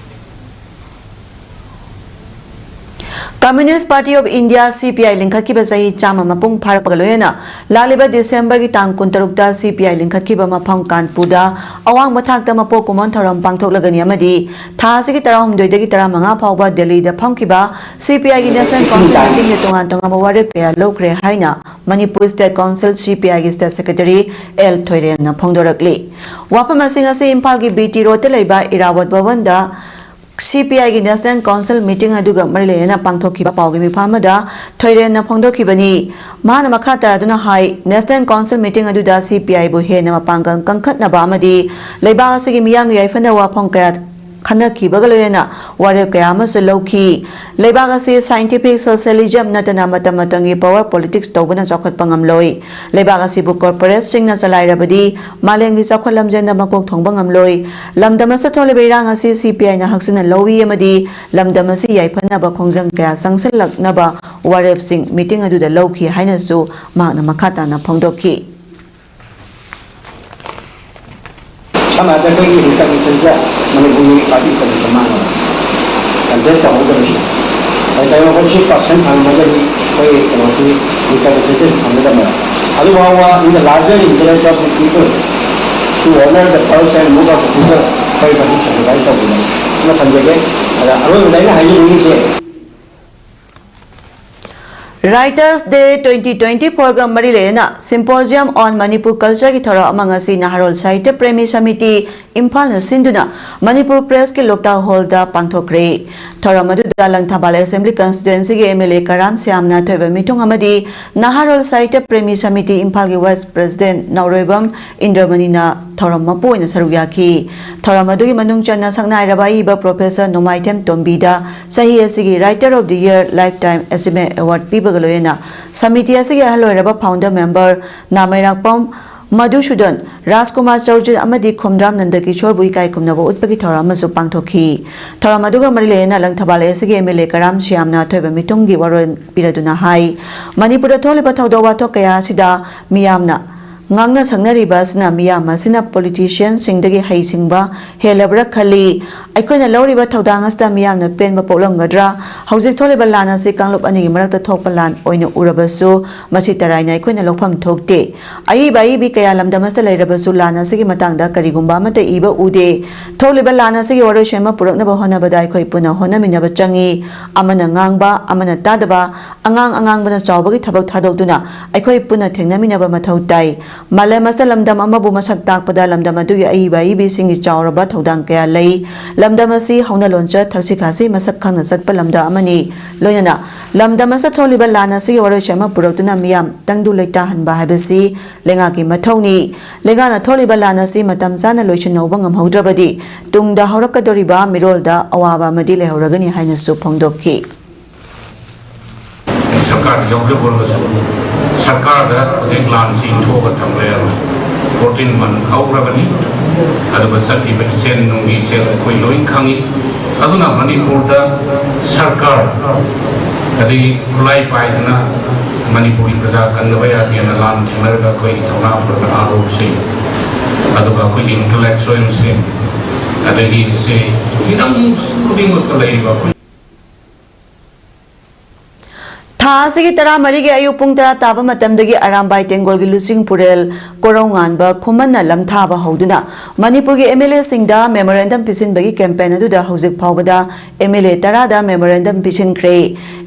Communist Party of India, C P I, ꯂꯤꯡꯈꯠꯈꯤꯕ ꯆꯍꯤ ꯆꯥꯝꯃ ꯃꯄꯨꯡ ꯐꯥꯔꯛꯄꯒ ꯂꯣꯏꯅꯅ ꯂꯥꯛꯂꯤꯕ ꯗꯤꯁꯦꯝꯕꯔꯒꯤ ꯇꯥꯡ ꯀꯨꯟꯇꯔꯨꯛꯇ C P I ꯂꯤꯡꯈꯠꯈꯤꯕ ꯃꯐꯝ ꯀꯥꯟꯄꯨꯔꯗ ꯑꯋꯥꯡꯕ ꯊꯥꯛꯇ ꯃꯄꯣꯛ ꯀꯨꯝꯑꯣꯟ ꯊꯧꯔꯝ ꯄꯥꯡꯊꯣꯛꯂꯒꯅꯤ ꯑꯃꯗꯤ ꯊꯥ ꯑꯁꯤꯒꯤ ꯇꯔꯥꯍꯨꯝꯗꯣꯏꯗꯒꯤ ꯇꯔꯥꯃꯉꯥ ꯐꯥꯎꯕ ꯗꯦꯜꯂꯤꯗ ꯐꯝꯈꯤꯕ C P I ꯒꯤ National Council meeting ꯗ ꯇꯣꯉꯥꯟ ꯇꯣꯉꯥꯟꯕ ꯋꯥꯔꯦꯞ ꯀꯌꯥ ꯂꯧꯈ꯭ꯔꯦ ꯍꯥꯏꯅ Manipur State Council, C P I ꯒꯤ State Secretary ꯑꯦꯜ ꯊꯣꯏꯔꯦꯟꯅ ꯐꯣꯡꯗꯣꯔꯛꯂꯤ꯫ ꯋꯥꯐꯝꯁꯤꯡ ꯑꯁꯤ ꯏꯝꯐꯥꯜꯒꯤ B T Road ꯇ ꯂꯩꯕ ꯏꯔꯥꯕꯣꯠ ꯚꯕꯟꯗ C P I ꯒꯤ National Council meeting ꯑꯗꯨꯒ ꯃꯔꯤ ꯂꯩꯅꯅ ꯄꯥꯡꯊꯣꯛꯈꯤꯕ ꯄꯥꯎꯒꯤ ꯃꯤꯐꯝ ꯑꯃꯗ ꯊꯣꯏꯔꯦꯟꯅ ꯐꯣꯡꯗꯣꯛꯈꯤꯕꯅꯤ꯫ ꯃꯍꯥꯛꯅ ꯃꯈꯥ ꯇꯥꯔꯗꯨꯅ ꯍꯥꯏ, National Council meeting ꯑꯗꯨꯗ C P I ꯕꯨ ꯍꯦꯟꯅ ꯃꯄꯥꯡꯒꯜ ꯀꯟꯈꯠꯅꯕ ꯑꯃꯗꯤ ꯂꯩꯕꯥꯛ ꯑꯁꯤꯒꯤ ꯃꯤꯌꯥꯝꯒꯤ ꯌꯥꯏꯐꯅꯕ ꯋꯥꯐꯝ ꯀꯌꯥ ꯈꯟꯅꯈꯤꯕꯒ ꯂꯣꯏꯅꯅ ꯋꯥꯔꯦꯞ ꯀꯌꯥ ꯑꯃꯁꯨ ꯂꯧꯈꯤ꯫ ꯂꯩꯕꯥꯛ ꯑꯁꯤ scientific socialism ꯅꯠꯇꯅ ꯃꯇꯝ ꯃꯇꯝꯒꯤ power politics ꯇꯧꯕꯅ ꯆꯥꯎꯈꯠꯄ ꯉꯝꯂꯣꯏ꯫ ꯂꯩꯕꯥꯛ ꯑꯁꯤꯕꯨ corporateꯁꯤꯡꯅ ꯆꯂꯥꯏꯔꯕꯗꯤ ꯃꯥꯂꯦꯝꯒꯤ ꯆꯥꯎꯈꯠ ꯂꯝꯖꯦꯜꯗ ꯃꯀꯣꯛ ꯊꯣꯡꯕ ꯉꯝꯂꯣꯏ꯫ ꯂꯝꯗꯝ ꯑꯁꯤꯗ ꯊꯣꯛꯂꯤꯕ ꯏꯔꯥꯡ ꯑꯁꯤ CPIꯅ ꯍꯛꯆꯤꯟꯅ ꯂꯧꯏ ꯑꯃꯗꯤ ꯂꯝꯗꯝ ꯑꯁꯤ ꯌꯥꯏꯐꯅꯕ ꯈꯣꯡꯖꯪ ꯀꯌꯥ ꯆꯪꯁꯤꯜꯂꯛꯅꯕ ꯋꯥꯔꯦꯞꯁꯤꯡ meeting ꯑꯗꯨꯗ ꯂꯧꯈꯤ ꯍꯥꯏꯅꯁꯨ ꯃꯍꯥꯛꯅ ꯃꯈꯥ ꯇꯥꯅ ꯐꯣꯡꯗꯣꯛꯈꯤ꯫ ꯁꯝꯅ ꯍꯥꯏꯔꯕꯗ ꯑꯩꯈꯣꯏꯒꯤ ꯍꯤꯁꯇꯣꯔꯤꯀꯦꯜꯗ ꯃꯅꯤꯄꯨꯔꯒꯤ ꯄꯥꯔꯇꯤ ꯀꯔꯤꯁꯨ ꯃꯥꯡꯉꯦ꯫ ꯀꯟꯇꯦꯁ ꯇꯧꯍꯧꯗꯕꯁꯦ ꯀꯩꯗꯧꯔꯕ ꯁꯤ ꯄꯥꯔꯁꯦꯟ ꯐꯪꯉꯝꯃꯒꯗꯤ ꯑꯩꯈꯣꯏ ꯀꯩꯅꯣꯁꯤ ꯍꯤꯁꯇꯣꯔꯤꯀꯦꯜꯁꯤ ꯐꯪꯒꯗꯕꯅꯦꯕ꯫ ꯑꯗꯨꯐꯥꯎꯕ in the larger interest of the people to honor the pulse and mood of the people ꯑꯩꯈꯣꯏ ꯃꯁꯤ ꯁꯦꯀ꯭ꯔꯤꯐꯥꯏꯁ ꯇꯧꯕꯤꯅꯤ꯫ ꯑꯃ ꯊꯝꯖꯒꯦ꯫ ꯑꯗ ꯑꯔꯣꯏꯕꯗ ꯑꯩꯅ ꯍꯥꯏꯖꯅꯤꯡꯉꯤꯁꯦ, Writers Day twenty twenty fourꯒ ꯃꯔꯤ ꯂꯩꯅꯅ Symposium on Manipur Cultureꯒꯤ ꯊꯧꯔꯝ ꯑꯃ ꯉꯁꯤ ꯅꯍꯥꯔꯣꯜ ꯁꯥꯍꯤꯇ꯭ꯌ ꯄ꯭ꯔꯦꯃꯤ ꯁꯃꯤꯇꯤ ꯏꯝꯐꯥꯜꯅ ꯁꯤꯟꯗꯨꯅ ꯃꯅꯤꯄꯨꯔ ꯄ꯭ꯔꯦꯁꯀꯤ ꯂꯣꯛꯇꯥꯛ ꯍꯣꯜꯗ ꯄꯥꯡꯊꯣꯛꯈ꯭ꯔꯦ꯫ ꯊꯧꯔꯝ ꯑꯗꯨꯗ ꯂꯪꯊꯕꯥꯜ ꯑꯦꯁꯦꯝꯕ꯭ꯂꯤ ꯀꯟꯁꯇꯤꯇ꯭ꯋꯦꯟꯁꯤꯒꯤ MLA ꯀꯔꯥꯝ ꯁ꯭ꯌꯥꯝꯅ ꯊꯣꯏꯕ ꯃꯤꯊꯨꯡ ꯑꯃꯗꯤ ꯅꯍꯥꯔꯣꯜ ꯁꯥꯍꯤꯇ꯭ꯌ ꯄ꯭ꯔꯦꯃꯤ ꯁꯃꯤꯇꯤ ꯏꯝꯐꯥꯜꯒꯤ vice president ꯅꯥꯎꯔꯣꯏꯕꯝ ꯏꯟꯗ꯭ꯔꯃꯅꯤꯅ ꯊꯧꯔꯝ ꯃꯄꯨ ꯑꯣꯏꯅ ꯁꯔꯨꯛ ꯌꯥꯈꯤ꯫ ꯊꯧꯔꯝ ꯑꯗꯨꯒꯤ ꯃꯅꯨꯡ ꯆꯟꯅ ꯁꯛꯅꯥꯏꯔꯕ ꯑꯏꯕ Professor ꯅꯣꯡꯃꯥꯏꯊꯦꯝ ꯇꯣꯝꯕꯤꯗ ꯆꯍꯤ ꯑꯁꯤꯒꯤ Writer of the Year Lifetime Achievement Award ꯄꯤꯕꯒ ꯂꯣꯏꯅꯅ ꯁꯃꯤꯇꯤ ꯑꯁꯤꯒꯤ ꯑꯍꯜ ꯑꯣꯏꯔꯕ founder member ꯅꯥꯃꯩꯔꯥꯛꯄꯝ ꯃꯙꯨꯁꯨꯗꯟ, ꯔꯥꯖꯀꯨꯃꯥꯔ ꯆꯧꯔꯖꯤꯠ ꯑꯃꯗꯤ ꯈꯨꯝꯗ꯭ꯔꯥꯝ ꯅꯟꯗꯀꯤꯁꯣꯔꯕꯨ ꯏꯀꯥꯏ ꯈꯨꯝꯅꯕ ꯎꯠꯄꯒꯤ ꯊꯧꯔꯝ ꯑꯃꯁꯨ ꯄꯥꯡꯊꯣꯛꯈꯤ꯫ ꯊꯧꯔꯝ ꯑꯗꯨꯒ ꯃꯔꯤ ꯂꯩꯅꯅ ꯂꯪꯊꯕꯥꯜ ꯑꯦꯁꯤꯒꯤ MLA ꯀꯔꯥꯝ ꯁ꯭ꯌꯥꯝꯅ ꯑꯊꯣꯏꯕ ꯃꯤꯊꯨꯡꯒꯤ ꯋꯥꯔꯣꯜ ꯄꯤꯔꯗꯨꯅ ꯍꯥꯏ, ꯃꯅꯤꯄꯨꯔꯗ ꯊꯣꯛꯂꯤꯕ ꯊꯧꯗꯣꯛ ꯋꯥꯊꯣꯛ ꯀꯌꯥ ꯑꯁꯤꯗ ꯃꯤꯌꯥꯝꯅ ꯉꯥꯡꯅ ꯁꯛꯅꯔꯤꯕ ꯑꯁꯤꯅ ꯃꯤꯌꯥꯝ ꯑꯁꯤꯅ ꯄꯣꯂꯤꯇꯤꯁꯤꯌꯟꯁꯤꯡꯗꯒꯤ ꯍꯩꯁꯤꯡꯕ ꯍꯦꯜꯂꯕ꯭ꯔꯥ ꯈꯜꯂꯤ꯫ ꯑꯩꯈꯣꯏꯅ ꯂꯧꯔꯤꯕ ꯊꯧꯗꯥꯡ ꯑꯁꯤꯗ ꯃꯤꯌꯥꯝꯅ ꯄꯦꯟꯕ ꯄꯣꯛꯂꯝꯒꯗ꯭ꯔꯥ? ꯍꯧꯖꯤꯛ ꯊꯣꯛꯂꯤꯕ ꯂꯥꯟ ꯑꯁꯤ ꯀꯥꯡꯂꯨꯞ ꯑꯅꯤꯒꯤ ꯃꯔꯛꯇ ꯊꯣꯛꯄ ꯂꯥꯟ ꯑꯣꯏꯅ ꯎꯔꯕꯁꯨ, ꯃꯁꯤ ꯇꯔꯥꯏꯅ ꯑꯩꯈꯣꯏꯅ ꯂꯧꯐꯝ ꯊꯣꯛꯇꯦ꯫ ꯑꯏꯕ ꯑꯏꯕꯤ ꯀꯌꯥ ꯂꯝꯗꯝ ꯑꯁꯤꯗ ꯂꯩꯔꯕꯁꯨ ꯂꯥꯟ ꯑꯁꯤꯒꯤ ꯃꯇꯥꯡꯗ ꯀꯔꯤꯒꯨꯝꯕ ꯑꯃꯠꯇ ꯏꯕ ꯎꯗꯦ꯫ ꯊꯣꯛꯂꯤꯕ ꯂꯥꯟ ꯑꯁꯤꯒꯤ ꯋꯥꯔꯣꯏꯁꯤꯟ ꯑꯃ ꯄꯨꯔꯛꯅꯕ ꯍꯣꯠꯅꯕꯗ ꯑꯩꯈꯣꯏ ꯄꯨꯟꯅ ꯍꯣꯠꯅꯃꯤꯟꯅꯕ ꯆꯪꯏ꯫ ꯑꯃꯅ ꯉꯥꯡꯕ, ꯑꯃꯅ ꯇꯥꯗꯕ, ꯑꯉꯥꯡ ꯑꯉꯥꯡꯕꯅ ꯆꯥꯎꯕꯒꯤ ꯊꯕꯛ ꯊꯥꯗꯣꯛꯇꯨꯅ ꯑꯩꯈꯣꯏ ꯄꯨꯟꯅ ꯊꯦꯡꯅꯃꯤꯟꯅꯕ ꯃꯊꯧ ꯇꯥꯏ꯫ ꯃꯥꯂꯦꯝ ꯑꯁꯤꯗ ꯂꯝꯗꯝ ꯑꯃꯕꯨ ꯃꯁꯛ ꯇꯥꯛꯄꯗ ꯂꯝꯗꯝ ꯑꯗꯨꯒꯤ ꯑꯏꯕ ꯑꯏꯕꯤꯁꯤꯡꯒꯤ ꯆꯥꯎꯔꯕ ꯊꯧꯗꯥꯡ ꯀꯌꯥ ꯂꯩ꯫ ꯂꯝꯗꯝ ꯑꯁꯤ ꯍꯧꯅ ꯂꯣꯟꯆꯠ, ꯊꯛꯁꯤ ꯈꯥꯁꯤ ꯃꯁꯛ ꯈꯪꯅ ꯆꯠꯄ ꯂꯝꯗꯝ ꯑꯃꯅꯤ꯫ ꯂꯣꯏꯅꯅ ꯂꯝꯗꯝ ꯑꯁꯤꯗ ꯊꯣꯛꯂꯤꯕ ꯂꯥꯟ ꯑꯁꯤꯒꯤ ꯋꯥꯔꯣꯏꯁꯤꯟ ꯑꯃ ꯄꯨꯔꯛꯇꯨꯅ ꯃꯤꯌꯥꯝ ꯇꯪꯗꯨ ꯂꯩꯇꯥꯍꯟꯕ ꯍꯥꯏꯕꯁꯤ ꯂꯩꯉꯥꯛꯀꯤ ꯃꯊꯧꯅꯤ꯫ ꯂꯩꯉꯥꯛꯅ ꯊꯣꯛꯂꯤꯕ ꯂꯥꯟ ꯑꯁꯤ ꯃꯇꯝ ꯆꯥꯅ ꯂꯣꯏꯁꯤꯟꯍꯧꯕ ꯉꯝꯍꯧꯗ꯭ꯔꯕꯗꯤ ꯇꯨꯡꯗ ꯍꯧꯔꯛꯀꯗꯧꯔꯤꯕ ꯃꯤꯔꯣꯜꯗ ꯑꯋꯥꯕ ꯑꯃꯗꯤ ꯂꯩꯍꯧꯔꯒꯅꯤ ꯍꯥꯏꯅꯁꯨ ꯐꯣꯡꯗꯣꯛꯈꯤ꯫ ꯁꯔꯀꯥꯔ ꯌꯥꯎꯖꯕ ꯑꯣꯏꯔꯒꯁꯨ, ꯁꯔꯀꯥꯔꯗ ꯍꯧꯖꯤꯛ ꯂꯥꯟꯁꯤ ꯏꯟꯊꯣꯛꯑꯒ ꯊꯝꯕ ꯌꯥꯔꯣꯏ꯫ ꯐꯣꯔꯇꯤꯟ ꯃꯟ ꯍꯧꯈ꯭ꯔꯕꯅꯤ꯫ ꯑꯗꯨꯒ ꯆꯠꯈꯤꯕ ꯏꯆꯦꯜ ꯅꯨꯡꯒꯤ ꯏꯆꯦꯜ ꯑꯩꯈꯣꯏ ꯂꯣꯏ ꯈꯪꯉꯤ꯫ ꯑꯗꯨꯅ ꯃꯅꯤꯄꯨꯔꯗ ꯁꯔꯀꯥꯔ, ꯑꯗꯒꯤ ꯈꯨꯠꯂꯥꯏ ꯄꯥꯏꯗꯅ ꯃꯅꯤꯄꯨꯔꯒꯤ ꯄ꯭ꯔꯖꯥ ꯀꯟꯗꯕ ꯌꯥꯗꯦꯅ ꯂꯥꯟ ꯊꯦꯡꯅꯔꯒ ꯑꯩꯈꯣꯏꯒꯤ ꯊꯧꯅꯥ ꯐꯔꯕ ꯅꯍꯥꯔꯣꯜꯁꯤꯡ, ꯑꯗꯨꯒ ꯑꯩꯈꯣꯏꯒꯤ ꯏꯟꯇꯂꯦꯛꯆꯨꯋꯦꯜꯁꯤꯡ, ꯑꯗꯒꯤ ꯁꯦ ꯍꯤꯔꯝ ꯈꯨꯗꯤꯡꯃꯛꯇ ꯂꯩꯔꯤꯕ ꯑꯩꯈꯣꯏ ꯊꯥ ꯑꯁꯤꯒꯤ ꯇꯔꯥꯃꯔꯤꯒꯤ ꯑꯌꯨꯛ ꯄꯨꯡ ꯇꯔꯥ ꯇꯥꯕ ꯃꯇꯝꯗꯒꯤ ꯑꯔꯥꯝꯕꯥꯏ ꯇꯦꯡꯒꯣꯜꯒꯤ ꯂꯨꯆꯤꯡ ꯄꯨꯔꯦꯜ ꯀꯣꯔꯧꯉꯥꯟꯕ ꯈꯨꯃꯟꯅ ꯂꯝꯊꯥꯕ ꯍꯧꯗꯨꯅ ꯃꯅꯤꯄꯨꯔꯒꯤ MLAꯁꯤꯡꯗ memorandum ꯄꯤꯁꯤꯟꯕꯒꯤ campaign ꯑꯗꯨꯗ ꯍꯧꯖꯤꯛ ꯐꯥꯎꯕꯗ MLA ꯇꯔꯥꯗ memorandum ꯄꯤꯁꯤꯟꯈ꯭ꯔꯦ꯫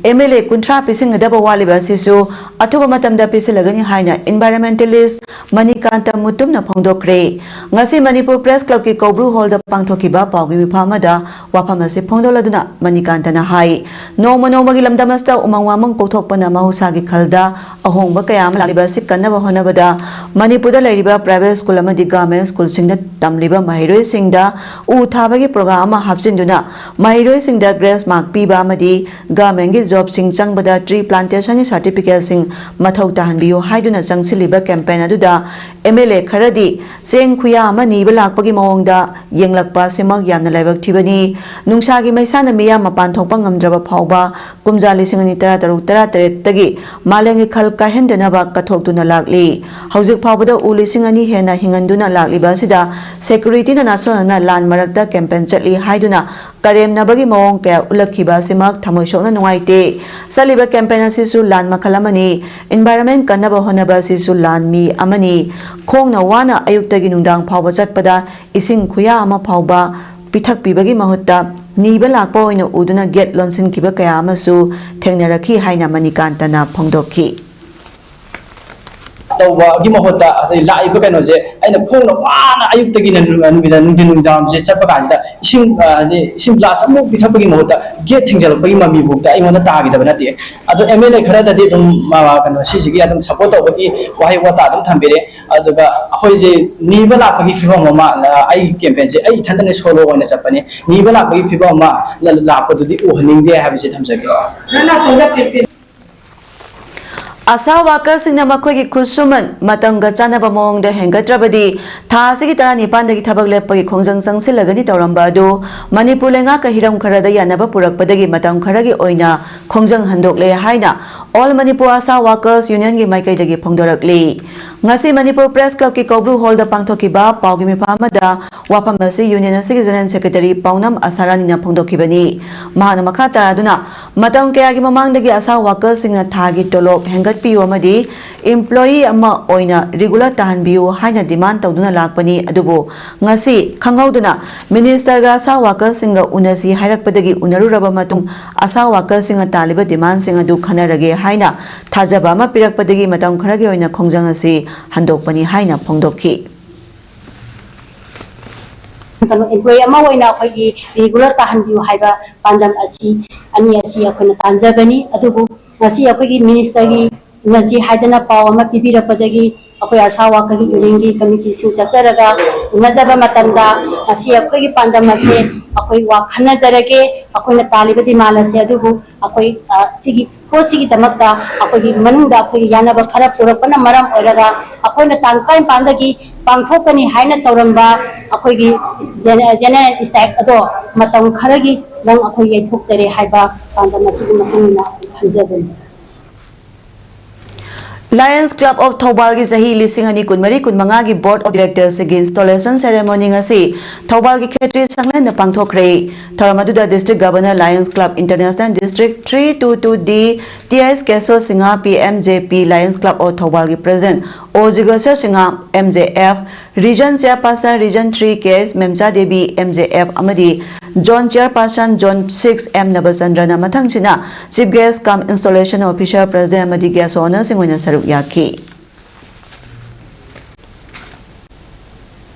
MLA ꯀꯨꯟꯊ꯭ꯔꯥ ꯄꯤꯁꯤꯟꯒꯗꯕ ꯋꯥꯠꯂꯤꯕ ꯑꯁꯤꯁꯨ ꯑꯊꯨꯕ ꯃꯇꯝꯗ ꯄꯤꯁꯤꯜꯂꯒꯅꯤ ꯍꯥꯏꯅ environmentalist ꯃꯅꯤꯀꯥꯟꯇ ꯃꯨꯇꯨꯝꯅ ꯐꯣꯡꯗꯣꯛꯈ꯭ꯔꯦ꯫ ꯉꯁꯤ ꯃꯅꯤꯄꯨꯔ Press Clubꯀꯤ ꯀꯧꯕ꯭ꯔꯨ Hallꯗ ꯄꯥꯡꯊꯣꯛꯈꯤꯕ ꯄꯥꯎꯒꯤ ꯃꯤꯐꯝ ꯑꯃꯗ ꯋꯥꯐꯝ ꯑꯁꯤ ꯐꯣꯡꯗꯣꯛꯂꯗꯨꯅ ꯃꯅꯤꯀꯥꯟꯇꯅ ꯍꯥꯏ, ꯅꯣꯡꯃ ꯅꯣꯡꯃꯒꯤ ꯂꯝꯗꯝ ꯑꯁꯤꯗ ꯎꯃꯪ ꯋꯥꯃꯪ ꯀꯣꯛꯊꯣꯛꯄꯅ ꯃꯍꯧꯁꯥꯒꯤ ꯈꯜꯗ ꯑꯍꯣꯡꯕ ꯀꯌꯥ ꯑꯃ ꯂꯥꯛꯂꯤꯕ ꯑꯁꯤ ꯀꯟꯅꯕ ꯍꯣꯠꯅꯕꯗ ꯃꯅꯤꯄꯨꯔꯗ ꯂꯩꯔꯤꯕ private school ꯑꯃꯗꯤ government schoolꯁꯤꯡꯗ ꯇꯝꯂꯤꯕ ꯃꯍꯩꯔꯣꯏꯁꯤꯡꯗ ꯎ ꯊꯥꯕꯒꯤ program ꯑꯃ ꯍꯥꯞꯆꯤꯟꯗꯨꯅ ꯃꯍꯩꯔꯣꯏꯁꯤꯡꯗ grace mark ꯄꯤꯕ ꯑꯃꯗꯤ governmentꯀꯤ jobꯁꯤꯡ ꯆꯪꯕꯗ tree plantationꯒꯤ certificateꯁꯤꯡ ꯃꯊꯧ ꯇꯥꯍꯟꯕꯤꯌꯨ ꯍꯥꯏꯗꯨꯅ ꯆꯪꯁꯤꯜꯂꯤꯕ campaign ꯑꯗꯨꯗ MLA ꯈꯔꯗꯤ ꯆꯦꯡ ꯈꯨꯌꯥ ꯑꯃ ꯅꯤꯕ ꯂꯥꯛꯄꯒꯤ ꯃꯑꯣꯡꯗ ꯌꯦꯡꯂꯛꯄ ꯑꯁꯤꯃꯛ ꯌꯥꯝꯅ ꯂꯥꯏꯕꯛ ꯊꯤꯕꯅꯤ꯫ ꯅꯨꯡꯁꯥꯒꯤ ꯃꯩꯁꯥꯅ ꯃꯤꯌꯥꯝ ꯃꯄꯥꯟ ꯊꯣꯛꯄ ꯉꯝꯗ꯭ꯔꯕ ꯐꯥꯎꯕ ꯀꯨꯝꯖꯥ ꯂꯤꯁꯤꯡ ꯑꯅꯤ ꯇꯔꯥ ꯇꯔꯨꯛ ꯇꯔꯥ ꯇꯔꯦꯠꯇꯒꯤ ꯃꯥꯂꯦꯝꯒꯤ ꯈꯜ ꯀꯥꯏꯍꯟꯗꯅꯕ ꯀꯠꯊꯣꯛꯇꯨꯅ ꯂꯥꯛꯂꯤ꯫ ꯍꯧꯖꯤꯛ ꯐꯥꯎꯕꯗ ꯎ ꯂꯤꯁꯤꯡ ꯑꯅꯤ ꯍꯦꯟꯅ ꯍꯤꯡꯍꯟꯗꯨꯅ ꯂꯥꯛꯂꯤꯕ ꯑꯁꯤꯗ securityꯅ ꯅꯥꯁꯣꯟꯅꯅ ꯂꯥꯟ ꯃꯔꯛꯇ campaign ꯆꯠꯂꯤ ꯍꯥꯏꯗꯨꯅ ꯀꯔꯦꯝꯅꯕꯒꯤ ꯃꯑꯣꯡ ꯀꯌꯥ ꯎꯠꯂꯛꯈꯤꯕ ꯑꯁꯤꯃꯛ ꯊꯃꯣꯏ ꯁꯣꯛꯅ ꯅꯨꯡꯉꯥꯏꯇꯦ꯫ ꯆꯠꯂꯤꯕ campaign ꯑꯁꯤꯁꯨ ꯂꯥꯟ ꯃꯈꯜ ꯑꯃꯅꯤ꯫ Environment ꯀꯟꯅꯕ ꯍꯣꯠꯅꯕ ꯑꯁꯤꯁꯨ ꯂꯥꯟꯃꯤ ꯑꯃꯅꯤ꯫ ꯈꯣꯡꯅ ꯋꯥꯅ ꯑꯌꯨꯛꯇꯒꯤ ꯅꯨꯡꯗꯥꯡ ꯐꯥꯎꯕ ꯆꯠꯄꯗ ꯏꯁꯤꯡ ꯈꯨꯌꯥ ꯑꯃ ꯐꯥꯎꯕ ꯄꯤꯊꯛꯄꯤꯕꯒꯤ ꯃꯍꯨꯠꯇ ꯅꯤꯕ ꯂꯥꯛꯄ ꯑꯣꯏꯅ ꯎꯗꯨꯅ gate ꯂꯣꯟꯁꯤꯟꯈꯤꯕ ꯀꯌꯥ ꯑꯃꯁꯨ ꯊꯦꯡꯅꯔꯛꯈꯤ ꯍꯥꯏꯅ ꯃꯅꯤꯀꯥꯟꯇꯅ ꯐꯣꯡꯗꯣꯛꯈꯤ꯫ ꯇꯧꯕꯒꯤ ꯃꯍꯨꯠꯇ ꯑꯗꯩ ꯂꯥꯛꯏꯕ ꯀꯩꯅꯣꯁꯦ ꯑꯩꯅ ꯈꯣꯡꯅ ꯋꯥꯅ ꯑꯌꯨꯛꯇꯒꯤꯅ ꯅꯨ- ꯅꯨꯃꯤꯗꯥꯡ, ꯅꯨꯡꯊꯤꯟ ꯅꯨꯃꯤꯗꯥꯡꯁꯦ ꯆꯠꯄ ꯀꯥꯟꯁꯤꯗ ꯏꯁꯤꯡ, ꯑ, ꯍꯥꯏꯗꯤ ꯏꯁꯤꯡ ꯒ꯭ꯂꯥꯁ ꯑꯃꯨꯛ ꯄꯤꯊꯛꯄꯒꯤ ꯃꯍꯨꯠꯇ ꯒꯦꯠ ꯊꯤꯡꯖꯤꯜꯂꯛꯄꯒꯤ ꯃꯃꯤꯐꯥꯎꯗ ꯑꯩꯉꯣꯟꯗ ꯇꯥꯈꯤꯗꯕ ꯅꯠꯇꯦ꯫ ꯑꯗꯣ ꯑꯦꯝ ꯑꯦꯜ ꯑꯦ ꯈꯔꯗꯗꯤ ꯑꯗꯨꯝ, ꯑ, ꯀꯩꯅꯣ, ꯁꯤꯁꯤꯒꯤ ꯑꯗꯨꯝ ꯁꯞꯄꯣꯔꯠ ꯇꯧꯕꯒꯤ ꯋꯥꯍꯩ ꯋꯥꯇꯥ ꯑꯗꯨꯝ ꯊꯝꯕꯤꯔꯦ꯫ ꯑꯗꯨꯒ ꯑꯩꯈꯣꯏꯁꯦ ꯅꯤꯕ ꯂꯥꯛꯄꯒꯤ ꯐꯤꯕꯝ ꯑꯃ, ꯑ, ꯑꯩ ꯀꯦꯝꯄꯦꯟꯁꯦ ꯑꯩ ꯏꯊꯟꯇꯅ ꯁꯣꯂꯣ ꯑꯣꯏꯅ ꯆꯠꯄꯅꯤ꯫ ꯅꯤꯕ ꯂꯥꯛꯄꯒꯤ ꯐꯤꯕꯝ ꯑꯃ ꯂ- ꯂꯥꯛꯄꯗꯨꯗꯤ ꯎꯍꯟꯅꯤꯡꯗꯦ ꯍꯥꯏꯕꯁꯤ ꯊꯝꯖꯒꯦ꯫ ꯑꯁꯥ ꯋꯥꯀꯔꯁꯤꯡꯅ ꯃꯈꯣꯏꯒꯤ ꯈꯨꯠꯁꯨꯃꯟ ꯃꯇꯝꯒ ꯆꯥꯟꯅꯕ ꯃꯑꯣꯡꯗ ꯍꯦꯟꯒꯠꯇ꯭ꯔꯕꯗꯤ ꯊꯥ ꯑꯁꯤꯒꯤ ꯇꯔꯥꯅꯤꯄꯥꯟꯗꯒꯤ ꯊꯕꯛ ꯂꯦꯞꯄꯒꯤ ꯈꯣꯡꯖꯪ ꯆꯪꯁꯤꯜꯂꯒꯅꯤ ꯇꯧꯔꯝꯕ ꯑꯗꯨ ꯃꯅꯤꯄꯨꯔ ꯂꯩꯉꯥꯛꯀ ꯍꯤꯔꯝ ꯈꯔꯗ ꯌꯥꯅꯕ ꯄꯨꯔꯛꯄꯗꯒꯤ ꯃꯇꯝ ꯈꯔꯒꯤ ꯑꯣꯏꯅ ꯈꯣꯡꯖꯪ ꯍꯟꯗꯣꯛꯂꯦ ꯍꯥꯏꯅ All Manipur Asha Workers Union ꯒꯤ ꯃꯥꯏꯀꯩꯗꯒꯤ ꯐꯣꯡꯗꯣꯔꯛꯂꯤ꯫ ꯉꯁꯤ ꯃꯅꯤꯄꯨꯔ ꯄ꯭ꯔꯦꯁ ꯀ꯭ꯂꯕꯀꯤ ꯀꯧꯕ꯭ꯔꯨ ꯍꯣꯜꯗ ꯄꯥꯡꯊꯣꯛꯈꯤꯕ ꯄꯥꯎꯒꯤ ꯃꯤꯐꯝ ꯑꯃꯗ ꯋꯥꯐꯝ ꯑꯁꯤ ꯌꯨꯅꯤꯌꯟ ꯑꯁꯤꯒꯤ ꯖꯦꯅꯔꯦꯜ ꯁꯦꯀ꯭ꯔꯦꯇꯔꯤ ꯄꯥꯎꯅꯝ ꯑꯁꯥꯔꯥꯅꯤꯅ ꯐꯣꯡꯗꯣꯛꯈꯤꯕꯅꯤ꯫ ꯃꯍꯥꯛꯅ ꯃꯈꯥ ꯇꯥꯔꯗꯨꯅ, ꯃꯇꯝ ꯀꯌꯥꯒꯤ ꯃꯃꯥꯡꯗꯒꯤ ꯑꯁꯥ ꯋꯥꯀꯔꯁꯤꯡꯅ ꯊꯥꯒꯤ ꯇꯣꯂꯣꯞ ꯍꯦꯟꯒꯠꯄꯤꯌꯨ ꯑꯃꯗꯤ ꯏꯝꯄ꯭ꯂꯣꯌꯤ ꯑꯃ ꯑꯣꯏꯅ ꯔꯤꯒꯨꯂꯔ ꯇꯥꯍꯟꯕꯤꯌꯨ ꯍꯥꯏꯅ ꯗꯤꯃꯥꯟ ꯇꯧꯗꯨꯅ ꯂꯥꯛꯄꯅꯤ꯫ ꯑꯗꯨꯕꯨ ꯉꯁꯤ ꯈꯪꯍꯧꯗꯅ ꯃꯤꯅꯤꯁꯇꯔꯒ ꯑꯁꯥ ꯋꯥꯀꯔꯁꯤꯡꯒ ꯎꯅꯁꯤ ꯍꯥꯏꯔꯛꯄꯗꯒꯤ ꯎꯅꯔꯨꯔꯕ ꯃꯇꯨꯡ ꯑꯁꯥ ꯋꯥꯀꯔꯁꯤꯡꯅ ꯇꯥꯜꯂꯤꯕ ꯗꯤꯃꯥꯟꯁꯤꯡ ꯑꯗꯨ ꯈꯟꯅꯔꯒꯦ ꯍꯥꯏꯅ ꯊꯥꯖꯕ ꯑꯃ ꯄꯤꯔꯛꯄꯗꯒꯤ ꯃꯇꯝ ꯈꯔꯒꯤ ꯑꯣꯏꯅ ꯈꯣꯡꯖꯪ ꯑꯁꯤ ꯍꯟꯗꯣꯛꯄꯅꯤ ꯍꯥꯏꯅ ꯐꯣꯡꯗꯣꯛꯈꯤ꯫ ꯀꯩꯅꯣ, ꯏꯝꯄ꯭ꯂꯣꯌꯤ ꯑꯃ ꯑꯣꯏꯅ ꯑꯩꯈꯣꯏꯒꯤ ꯔꯤꯒꯨꯂꯔ ꯇꯥꯍꯟꯕꯤꯌꯨ ꯍꯥꯏꯕ ꯄꯥꯟꯗꯝ ꯑꯁꯤ, ꯑꯅꯤ ꯑꯁꯤ ꯑꯩꯈꯣꯏꯅ ꯇꯥꯟꯖꯕꯅꯤ꯫ ꯑꯗꯨꯕꯨ ꯉꯁꯤ ꯑꯩꯈꯣꯏꯒꯤ ꯃꯤꯅꯤꯁꯇꯔꯒꯤ ꯎꯅꯁꯤ ꯍꯥꯏꯗꯅ ꯄꯥꯎ ꯑꯃ ꯄꯤꯕꯤꯔꯛꯄꯗꯒꯤ ꯑꯩꯈꯣꯏ ꯑꯁꯥ ꯋꯥꯀꯔꯒꯤ ꯌꯨꯅꯤꯌꯟꯒꯤ ꯀꯃꯤꯇꯤꯁꯤꯡ ꯆꯠꯆꯔꯒ ꯎꯅꯖꯕ ꯃꯇꯝꯗ ꯉꯁꯤ ꯑꯩꯈꯣꯏꯒꯤ ꯄꯥꯟꯗꯝ ꯑꯁꯦ ꯑꯩꯈꯣꯏ ꯋꯥ ꯈꯟꯅꯖꯔꯒꯦ, ꯑꯩꯈꯣꯏꯅ ꯇꯥꯜꯂꯤꯕ ꯗꯤꯃꯥꯟ ꯑꯁꯦ꯫ ꯑꯗꯨꯕꯨ ꯑꯩꯈꯣꯏ, ꯑ, ꯁꯤꯒꯤ ꯄꯣꯠꯁꯤꯒꯤꯗꯃꯛꯇ ꯑꯩꯈꯣꯏꯒꯤ ꯃꯅꯨꯡꯗ ꯑꯩꯈꯣꯏꯒꯤ ꯌꯥꯅꯕ ꯈꯔ ꯄꯨꯔꯛꯄꯅ ꯃꯔꯝ ꯑꯣꯏꯔꯒ ꯑꯩꯈꯣꯏꯅ ꯇꯥꯡ ꯇꯔꯥꯅꯤꯄꯥꯟꯗꯒꯤ ꯄꯥꯡꯊꯣꯛꯀꯅꯤ ꯍꯥꯏꯅ ꯇꯧꯔꯝꯕ ꯑꯩꯈꯣꯏꯒꯤ ꯖꯦꯅꯦ-, ꯖꯦꯅꯦꯔꯦꯜ ꯁ꯭ꯇ꯭ꯔꯥꯏꯛ ꯑꯗꯣ ꯃꯇꯝ ꯈꯔꯒꯤ ꯅꯪ ꯑꯩꯈꯣꯏ ꯌꯩꯊꯣꯛꯆꯔꯦ ꯍꯥꯏꯕ ꯄꯥꯟꯗꯝ ꯑꯁꯤꯒꯤ ꯃꯇꯨꯡ ꯏꯟꯅ ꯑꯩꯈꯣꯏ ꯈꯟꯖꯕꯅꯤ꯫ Lions Club of ꯊꯧꯕꯥꯜꯒꯤ ꯆꯍꯤ ꯂꯤꯁꯤꯡ ꯑꯅꯤ ꯀꯨꯟꯃꯔꯤ ꯀꯨꯟꯃꯉꯥꯒꯤ Board of Directorsꯒꯤ installation ceremony ꯉꯁꯤ ꯊꯧꯕꯥꯜꯒꯤ ꯈꯦꯇ꯭ꯔꯤ ꯁꯪꯂꯦꯟꯗ ꯄꯥꯡꯊꯣꯛꯈ꯭ꯔꯦ꯫ ꯊꯧꯔꯝ ꯑꯗꯨꯗ District Governor Lions Club International District three two two D T S Keso Singha P M J P Lions Club of ꯊꯧꯕꯥꯜꯒꯤ President O Jigaswar Singha M J F, Region Chairperson Region three K S Memcha Devi M J F ꯑꯃꯗꯤ Zone Chairperson Zone six M ꯅꯕꯆꯟꯗ꯭ꯔꯅ ꯃꯊꯪꯁꯤꯅ Chief Guest cum Installation Officer, President ꯑꯃꯗꯤ Guest of Honourꯁꯤꯡ ꯑꯣꯏꯅ ꯁꯔꯨꯛ ꯌꯥꯈꯤ꯫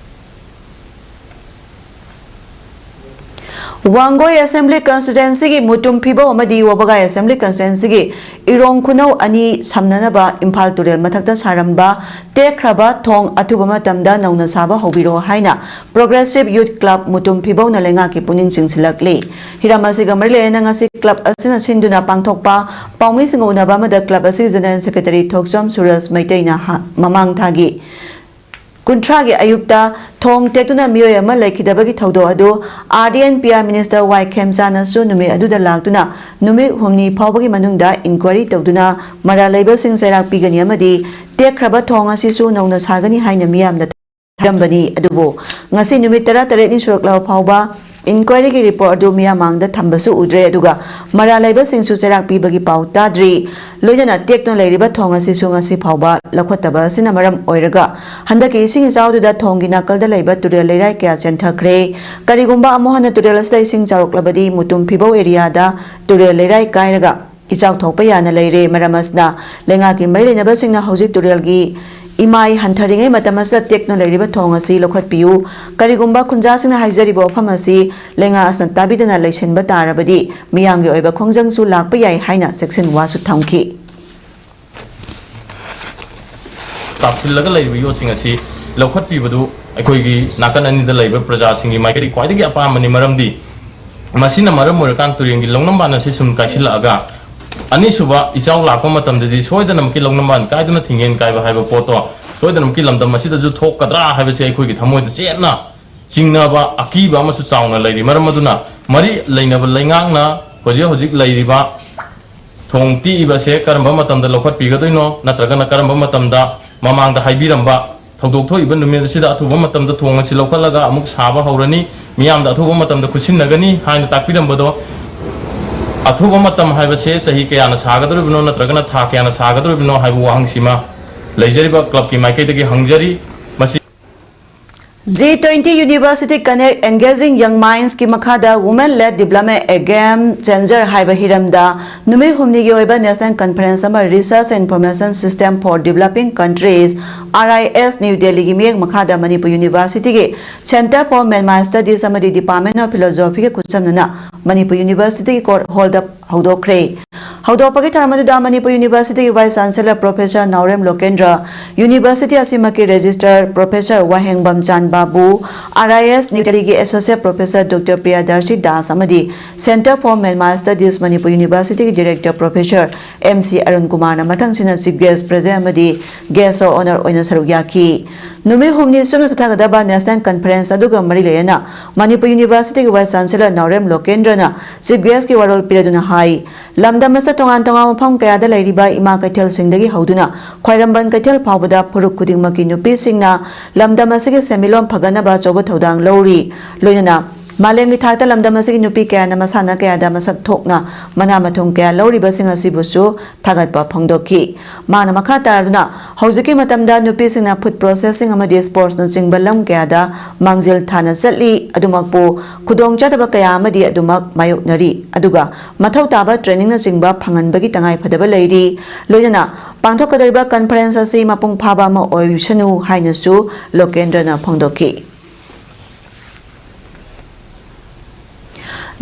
Wangoi Assembly Constituencyꯒꯤ Mutum ꯐꯤꯕꯧ ꯑꯃꯗꯤ ꯋꯥꯕꯒꯥꯏ Assembly Constituencyꯒꯤ ꯏꯔꯣꯡ ꯈꯨꯅꯧ ꯑꯅꯤ ꯁꯝꯅꯅꯕ ꯏꯝꯐꯥꯜ ꯇꯨꯔꯦꯜ ꯃꯊꯛꯇ ꯁꯥꯔꯝꯕ ꯇꯦꯛꯈ꯭ꯔꯕ ꯊꯣꯡ ꯑꯊꯨꯕ ꯃꯇꯝꯗ ꯅꯧꯅ ꯁꯥꯕ ꯍꯧꯕꯤꯔꯣ ꯍꯥꯏꯅ Progressive Youth Club ꯃꯨꯇꯨꯝ ꯐꯤꯕꯧꯅ ꯂꯩꯉꯥꯛꯀꯤ ꯄꯨꯛꯅꯤꯡ ꯆꯤꯡꯁꯤꯜꯂꯛꯂꯤ꯫ ꯍꯤꯔꯝ ꯑꯁꯤꯒ ꯃꯔꯤ ꯂꯩꯅꯅ ꯉꯁꯤ club ꯑꯁꯤꯅ ꯁꯤꯟꯗꯨꯅ ꯄꯥꯡꯊꯣꯛꯄ ꯄꯥꯎꯃꯤꯁꯤꯡꯒ ꯎꯅꯕ ꯑꯃꯗ club ꯑꯁꯤꯒꯤ General Secretary ꯊꯣꯛꯆꯣꯝ ꯁꯨꯔꯖ ꯃꯩꯇꯩꯅ ꯍꯥ-, ꯃꯃꯥꯡ ꯊꯥꯒꯤ ꯀꯨꯟꯊ꯭ꯔꯥꯒꯤ ꯑꯌꯨꯛꯇ ꯊꯣꯡ ꯇꯦꯛꯇꯨꯅ ꯃꯤꯑꯣꯏ ꯑꯃ ꯂꯩꯈꯤꯗꯕꯒꯤ ꯊꯧꯗꯣꯛ ꯑꯗꯨ R D and P R Minister ꯋꯥꯏ ꯈꯦꯝꯆꯥꯅꯁꯨ ꯅꯨꯃꯤꯠ ꯑꯗꯨꯗ ꯂꯥꯛꯇꯨꯅ ꯅꯨꯃꯤꯠ ꯍꯨꯝꯅꯤ ꯐꯥꯎꯕꯒꯤ ꯃꯅꯨꯡꯗ inquiry ꯇꯧꯗꯨꯅ ꯃꯔꯥꯜ ꯂꯩꯕꯁꯤꯡ ꯆꯩꯔꯥꯛ ꯄꯤꯒꯅꯤ ꯑꯃꯗꯤ ꯇꯦꯛꯈ꯭ꯔꯕ ꯊꯣꯡ ꯑꯁꯤꯁꯨ ꯅꯧꯅ ꯁꯥꯒꯅꯤ ꯍꯥꯏꯅ ꯃꯤꯌꯥꯝꯗ ꯍꯥꯏꯔꯝꯕꯅꯤ꯫ ꯑꯗꯨꯕꯨ ꯉꯁꯤ ꯅꯨꯃꯤꯠ ꯇꯔꯥꯇꯔꯦꯠꯅꯤ ꯁꯨꯔꯛꯂꯕ ꯐꯥꯎꯕ inquiryꯒꯤ report ꯑꯗꯨ ꯃꯤꯌꯥꯝ ꯃꯥꯡꯗ ꯊꯝꯕꯁꯨ ꯎꯗ꯭ꯔꯦ, ꯑꯗꯨꯒ ꯃꯔꯥꯜ ꯂꯩꯕꯁꯤꯡꯁꯨ ꯆꯩꯔꯥꯛ ꯄꯤꯕꯒꯤ ꯄꯥꯎ ꯇꯥꯗ꯭ꯔꯤ꯫ ꯂꯣꯏꯅꯅ ꯇꯦꯛꯇꯨꯅ ꯂꯩꯔꯤꯕ ꯊꯣꯡ ꯑꯁꯤꯁꯨ ꯉꯁꯤ ꯐꯥꯎꯕ ꯂꯧꯈꯠꯇꯕ ꯑꯁꯤꯅ ꯃꯔꯝ ꯑꯣꯏꯔꯒ ꯍꯟꯗꯛꯀꯤ ꯏꯁꯤꯡ ꯏꯆꯥꯎꯗꯨꯗ ꯊꯣꯡꯒꯤ ꯅꯥꯀꯜꯗ ꯂꯩꯕ ꯇꯨꯔꯦꯜ ꯂꯩꯔꯥꯏ ꯀꯌꯥ ꯆꯦꯟꯊꯈ꯭ꯔꯦ꯫ ꯀꯔꯤꯒꯨꯝꯕ ꯑꯃꯨꯛ ꯍꯟꯅ ꯇꯨꯔꯦꯜ ꯑꯁꯤꯗ ꯏꯁꯤꯡ ꯆꯥꯎꯔꯛꯂꯕꯗꯤ ꯃꯨꯇꯨꯝ ꯐꯤꯕꯧ areaꯗ ꯇꯨꯔꯦꯜ ꯂꯩꯔꯥꯏ ꯀꯥꯏꯔꯒ ꯏꯆꯥꯎ ꯊꯣꯛꯄ ꯌꯥꯅ ꯂꯩꯔꯦ꯫ ꯃꯔꯝ ꯑꯁꯤꯅ ꯂꯩꯉꯥꯛꯀꯤ ꯃꯔꯤ ꯂꯩꯅꯕꯁꯤꯡꯅ ꯍꯧꯖꯤꯛ ꯇꯨꯔꯦꯜꯒꯤ ꯏꯃꯥꯏ ꯍꯟꯊꯔꯤꯉꯩ ꯃꯇꯝ ꯑꯁꯤꯗ ꯇꯦꯛꯇꯨꯅ ꯂꯩꯔꯤꯕ ꯊꯣꯡ ꯑꯁꯤ ꯂꯧꯈꯠꯄꯤꯌꯨ꯫ ꯀꯔꯤꯒꯨꯝꯕ ꯈꯨꯟꯖꯥꯁꯤꯡꯅ ꯍꯥꯏꯖꯔꯤꯕ ꯋꯥꯐꯝ ꯑꯁꯤ ꯂꯩꯉꯥꯛ ꯑꯁꯤꯅ ꯇꯥꯕꯤꯗꯅ ꯂꯩꯁꯤꯟꯕ ꯇꯥꯔꯕꯗꯤ ꯃꯤꯌꯥꯝꯒꯤ ꯑꯣꯏꯕ ꯈꯣꯡꯖꯪꯁꯨ ꯂꯥꯛꯄ ꯌꯥꯏ ꯍꯥꯏꯅ ꯆꯦꯛꯁꯤꯟ ꯋꯥꯁꯨ ꯊꯝꯈꯤ꯫ ꯇꯥꯁꯤꯜꯂꯒ ꯂꯩꯔꯤꯕ ꯌꯣꯠꯁꯤꯡ ꯑꯁꯤ ꯂꯧꯈꯠꯄꯤꯕꯗꯨ ꯑꯩꯈꯣꯏꯒꯤ ꯅꯥꯀꯟ ꯑꯅꯤꯗ ꯂꯩꯕ ꯄ꯭ꯔꯖꯥꯁꯤꯡꯒꯤ ꯃꯥꯏꯀꯩꯗꯒꯤ ꯈ꯭ꯋꯥꯏꯗꯒꯤ ꯑꯄꯥꯝꯕꯅꯤ꯫ ꯃꯔꯝꯗꯤ ꯃꯁꯤꯅ ꯃꯔꯝ ꯑꯣꯏꯔꯀꯥꯟꯗ ꯇꯨꯔꯦꯜꯒꯤ ꯂꯧꯅꯝꯕꯥꯟ ꯑꯁꯤ ꯁꯨꯝ ꯀꯥꯏꯁꯤꯜꯂꯛꯑꯒ ꯑꯅꯤꯁꯨꯕ ꯏꯆꯥꯎ ꯂꯥꯛꯄ ꯃꯇꯝꯗꯗꯤ ꯁꯣꯏꯗꯅꯃꯛꯀꯤ ꯂꯧꯅꯝꯕꯥꯟ ꯀꯥꯏꯗꯨꯅ ꯊꯤꯡꯒꯦꯟ ꯀꯥꯏꯕ ꯍꯥꯏꯕ ꯄꯣꯠꯇꯣ ꯁꯣꯏꯗꯅꯃꯛꯀꯤ ꯂꯝꯗꯝ ꯑꯁꯤꯗꯁꯨ ꯊꯣꯛꯀꯗ꯭ꯔꯥ ꯍꯥꯏꯕꯁꯤ ꯑꯩꯈꯣꯏꯒꯤ ꯊꯃꯣꯏꯗ ꯆꯦꯠꯅ ꯆꯤꯡꯅꯕ ꯑꯀꯤꯕ ꯑꯃꯁꯨ ꯆꯥꯎꯅ ꯂꯩꯔꯤ꯫ ꯃꯔꯝ ꯑꯗꯨꯅ ꯃꯔꯤ ꯂꯩꯅꯕ ꯂꯩꯉꯥꯛꯅ ꯍꯧꯖꯤꯛ ꯍꯧꯖꯤꯛ ꯂꯩꯔꯤꯕ ꯊꯣꯡ ꯇꯦꯛꯏꯕ ꯑꯁꯦ ꯀꯔꯝꯕ ꯃꯇꯝꯗ ꯂꯧꯈꯠꯄꯤꯒꯗꯣꯏꯅꯣ, ꯅꯠꯇ꯭ꯔꯒꯅ ꯀꯔꯝꯕ ꯃꯇꯝꯗ ꯃꯃꯥꯡꯗ ꯍꯥꯏꯕꯤꯔꯝꯕ ꯊꯧꯗꯣꯛ ꯊꯣꯛꯏꯕ ꯅꯨꯃꯤꯠ ꯑꯁꯤꯗ ꯑꯊꯨꯕ ꯃꯇꯝꯗ ꯊꯣꯡ ꯑꯁꯤ ꯂꯧꯈꯠꯂꯒ ꯑꯃꯨꯛ ꯁꯥꯕ ꯍꯧꯔꯅꯤ, ꯃꯤꯌꯥꯝꯗ ꯑꯊꯨꯕ ꯃꯇꯝꯗ ꯈꯨꯠꯁꯤꯟꯅꯒꯅꯤ ꯍꯥꯏꯅ ꯇꯥꯛꯄꯤꯔꯝꯕꯗꯣ, ꯑꯊꯨꯕ ꯃꯇꯝ ꯍꯥꯏꯕꯁꯦ ꯆꯍꯤ ꯀꯌꯥꯅ ꯁꯥꯒꯗꯧꯔꯤꯕꯅꯣ ꯅꯠꯇ꯭ꯔꯒꯅ ꯊꯥ ꯀꯌꯥꯅ ꯁꯥꯒꯗꯧꯔꯤꯕꯅꯣ ꯍꯥꯏꯕ ꯋꯥꯍꯪꯁꯤꯃ ꯂꯩꯖꯔꯤꯕ clubꯀꯤ ꯃꯥꯏꯀꯩꯗꯒꯤ ꯍꯪꯖꯔꯤ꯫ ꯃꯁꯤ G twenty University Connect Engaging Young Minds ꯀꯤ ꯃꯈꯥꯗ Women Led Development, A Game Changer ꯍꯥꯏꯕ ꯍꯤꯔꯝꯗ ꯅꯨꯃꯤꯠ ꯍꯨꯝꯅꯤꯒꯤ ꯑꯣꯏꯕ National Conference ꯑꯃ Research and Information System for Developing Countries, R I S, New Delhi ꯒꯤ ꯃꯤꯠꯌꯦꯡ ꯃꯈꯥꯗ ꯃꯅꯤꯄꯨꯔ University ꯒꯤ Center for Myanmar Studies ꯑꯃꯗꯤ Department of Philosophy ꯒ ꯈꯨꯠꯁꯝꯅꯅ ꯃꯅꯤꯄꯨꯔ University ꯒꯤ Court Hall ꯗ ꯍꯧꯗꯣꯛꯈ꯭ꯔꯦ꯫ ꯍꯧꯗꯣꯛꯄꯒꯤ ꯊꯧꯔꯝ ꯑꯗꯨꯗ ꯃꯅꯤꯄꯨꯔ University ꯒꯤ Vice Chancellor Professor ꯅꯥꯎꯔꯦꯝ ꯂꯣꯀꯦꯟꯗ꯭ꯔ, University ꯑꯁꯤꯃꯛꯀꯤ Registrar Professor ꯋꯥꯍꯦꯡꯕꯝ ꯆꯥꯟ ꯕꯥꯕꯨ, R I S New Delhi ꯒꯤ Associate Professor Doctor ꯄ꯭ꯔꯤꯌꯥꯗꯔꯁꯤ ꯗꯥꯁ ꯑꯃꯗꯤ Center for Myanmar Studies Manipur University ꯒꯤ Director Professor M C Arun ꯀꯨꯃꯥꯔꯅ ꯃꯊꯪꯁꯤꯅ Chief Guest, President ꯑꯃꯗꯤ Guest of Honour ꯑꯣꯏꯅ ꯁꯔꯨꯛ ꯌꯥꯈꯤ꯫ ꯅꯨꯃꯤꯠ ꯍꯨꯝꯅꯤ ꯆꯨꯞꯅ ꯆꯠꯊꯒꯗꯕ National Conference ꯑꯗꯨꯒ ꯃꯔꯤ ꯂꯩꯅꯅ ꯃꯅꯤꯄꯨꯔ University ꯒꯤ Vice Chancellor ꯅꯥꯎꯔꯦꯝ ꯂꯣꯀꯦꯟꯗ꯭ꯔꯅ Chief Guest ꯀꯤ ꯋꯥꯔꯣꯜ ꯄꯤꯔꯗꯨꯅ ꯍꯥꯏ, ꯂꯝꯗꯝ ꯑꯁꯤꯗ ꯇꯣꯉꯥꯟ ꯇꯣꯉꯥꯟꯕ ꯃꯐꯝ ꯀꯌꯥꯗ ꯂꯩꯔꯤꯕ ꯏꯃꯥ ꯀꯩꯊꯦꯜꯁꯤꯡꯗꯒꯤ ꯍꯧꯗꯨꯅ ꯈ꯭ꯋꯥꯏꯔꯝꯕꯟ ꯀꯩꯊꯦꯜ ꯐꯥꯎꯕꯗ ꯐꯨꯔꯨꯞ ꯈꯨꯗꯤꯡꯃꯛꯀꯤ ꯅꯨꯄꯤꯁꯤꯡꯅ ꯂꯝꯗꯝ ꯑꯁꯤꯒꯤ ꯁꯦꯟꯃꯤꯠꯂꯣꯟ ꯐꯒꯠꯅꯕ ꯑꯆꯧꯕ ꯊꯧꯗꯥꯡ ꯂꯧꯔꯤ꯫ ꯂꯣꯏꯅꯅ ꯃꯥꯂꯦꯝꯒꯤ ꯊꯥꯛꯇ ꯂꯝꯗꯝ ꯑꯁꯤꯒꯤ ꯅꯨꯄꯤ ꯀꯌꯥꯅ ꯃꯁꯥꯟꯅ ꯀꯌꯥꯗ ꯃꯁꯛ ꯊꯣꯛꯅ ꯃꯅꯥ ꯃꯊꯨꯝ ꯀꯌꯥ ꯂꯧꯔꯤꯕꯁꯤꯡ ꯑꯁꯤꯕꯨꯁꯨ ꯊꯥꯒꯠꯄ ꯐꯣꯡꯗꯣꯛꯈꯤ꯫ ꯃꯥꯅ ꯃꯈꯥ ꯇꯥꯔꯗꯨꯅ, ꯍꯧꯖꯤꯛꯀꯤ ꯃꯇꯝꯗ ꯅꯨꯄꯤꯁꯤꯡꯅ food processing ꯑꯃꯗꯤ sports ꯅꯆꯤꯡꯕ ꯂꯝ ꯀꯌꯥꯗ ꯃꯥꯡꯖꯤꯜ ꯊꯥꯅ ꯆꯠꯂꯤ꯫ ꯑꯗꯨꯃꯛꯄꯨ ꯈꯨꯗꯣꯡꯆꯥꯗꯕ ꯀꯌꯥ ꯑꯃꯗꯤ ꯑꯗꯨꯃꯛ ꯃꯥꯌꯣꯛꯅꯔꯤ꯫ ꯑꯗꯨꯒ ꯃꯊꯧ ꯇꯥꯕ training ꯅꯆꯤꯡꯕ ꯐꯪꯍꯟꯕꯒꯤ ꯇꯉꯥꯏꯐꯗꯕ ꯂꯩꯔꯤ꯫ ꯂꯣꯏꯅꯅ ꯄꯥꯡꯊꯣꯛꯀꯗꯧꯔꯤꯕ conference ꯑꯁꯤ ꯃꯄꯨꯡ ꯐꯥꯕ ꯑꯃ ꯑꯣꯏꯁꯅꯨ ꯍꯥꯏꯅꯁꯨ ꯂꯣꯀꯦꯟꯗ꯭ꯔꯅ ꯐꯣꯡꯗꯣꯛꯈꯤ꯫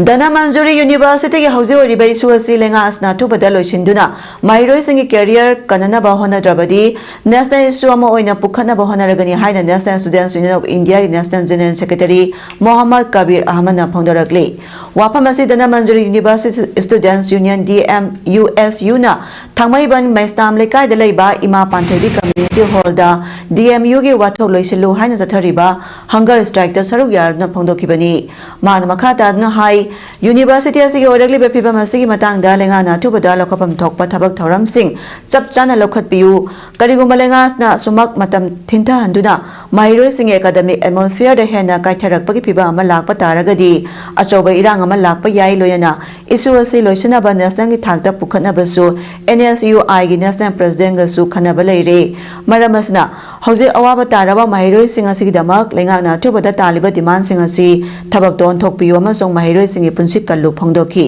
ꯙꯅꯃꯟꯖꯨꯔꯤ University ꯒꯤ ꯍꯧꯖꯤꯛ ꯑꯣꯏꯔꯤꯕ issue ꯑꯁꯤ ꯂꯩꯉꯥꯛ ꯑꯁꯤꯅ ꯑꯊꯨꯕꯗ ꯂꯣꯏꯁꯤꯟꯗꯨꯅ ꯃꯍꯩꯔꯣꯏꯁꯤꯡꯒꯤ career ꯀꯟꯅꯅꯕ ꯍꯣꯠꯅꯗ꯭ꯔꯕꯗꯤ national issue ꯑꯃ ꯑꯣꯏꯅ ꯄꯨꯈꯠꯅꯕ ꯍꯣꯠꯅꯔꯒꯅꯤ ꯍꯥꯏꯅ National Students Union of India ꯒꯤ National General Secretary Mohammad Kabir ꯑꯍꯃꯗꯅ ꯐꯣꯡꯗꯣꯔꯛꯂꯤ꯫ ꯋꯥꯐꯝ ꯑꯁꯤ Dhanamanjuri University Students Union, D M U S U ꯅ ꯊꯥꯡꯃꯩꯕꯟ ꯃꯩꯁꯅꯥꯝ ꯂꯩꯀꯥꯏꯗ ꯂꯩꯕ ꯏꯃꯥ ꯄꯥꯟꯊꯣꯏꯕꯤ Community Hall ꯗ D M U ꯒꯤ ꯋꯥꯊꯣꯛ ꯂꯣꯏꯁꯤꯜꯂꯨ ꯍꯥꯏꯅ ꯆꯠꯊꯔꯤꯕ hunger strike ꯇ ꯁꯔꯨꯛ ꯌꯥꯗꯨꯅ ꯐꯣꯡꯗꯣꯛꯈꯤꯕꯅꯤ꯫ ꯃꯥꯅ ꯃꯈꯥ ꯇꯥꯗꯨꯅ ꯍꯥꯏ, University ꯑꯁꯤꯒꯤ ꯑꯣꯏꯔꯛꯂꯤꯕ ꯐꯤꯕꯝ ꯑꯁꯤꯒꯤ ꯃꯇꯥꯡꯗ ꯂꯩꯉꯥꯛꯅ ꯑꯊꯨꯕꯗ ꯂꯧꯈꯠꯐꯝ ꯊꯣꯛꯄ ꯊꯕꯛ ꯊꯧꯔꯝꯁꯤꯡ ꯆꯞ ꯆꯥꯅ ꯂꯧꯈꯠꯄꯤꯌꯨ꯫ ꯀꯔꯤꯒꯨꯝꯕ ꯂꯩꯉꯥꯛꯅ ꯑꯁꯨꯃꯛ ꯃꯇꯝ ꯊꯤꯟꯊꯍꯟꯗꯨꯅ ꯃꯍꯩꯔꯣꯏꯁꯤꯡꯒꯤ academic atmosphere ꯗ ꯍꯦꯟꯅ ꯀꯥꯏꯊꯔꯛꯄꯒꯤ ꯐꯤꯕꯝ ꯑꯃ ꯂꯥꯛꯄ ꯇꯥꯔꯒꯗꯤ ꯑꯆꯧꯕ ꯏꯔꯥꯡ ꯑꯃ ꯂꯥꯛꯄ ꯌꯥꯏ꯫ ꯂꯣꯏꯅꯅ issue ꯑꯁꯤ ꯂꯣꯏꯁꯤꯟꯅꯕ national ꯒꯤ ꯊꯥꯛꯇ ꯄꯨꯈꯠꯅꯕꯁꯨ N S U I ꯒꯤ National President ꯒꯁꯨ ꯈꯟꯅꯕ ꯂꯩꯔꯦ꯫ ꯃꯔꯝ ꯑꯁꯤꯅ ꯍꯧꯖꯤꯛ ꯑꯋꯥꯕ ꯇꯥꯔꯕ ꯃꯍꯩꯔꯣꯏꯁꯤꯡ ꯑꯁꯤꯒꯤꯗꯃꯛ ꯂꯩꯉꯥꯛꯅ ꯑꯊꯨꯕꯗ ꯇꯥꯜꯂꯤꯕ demand ꯁꯤꯡ ꯑꯁꯤ ꯊꯕꯛꯇ ꯑꯣꯟꯊꯣꯛꯄꯤꯌꯨ ꯑꯃꯁꯨꯡ ꯃꯍꯩꯔꯣꯏꯁꯤꯡꯒꯤ ꯄꯨꯟꯁꯤ ꯀꯜꯂꯨ ꯐꯣꯡꯗꯣꯛꯈꯤ꯫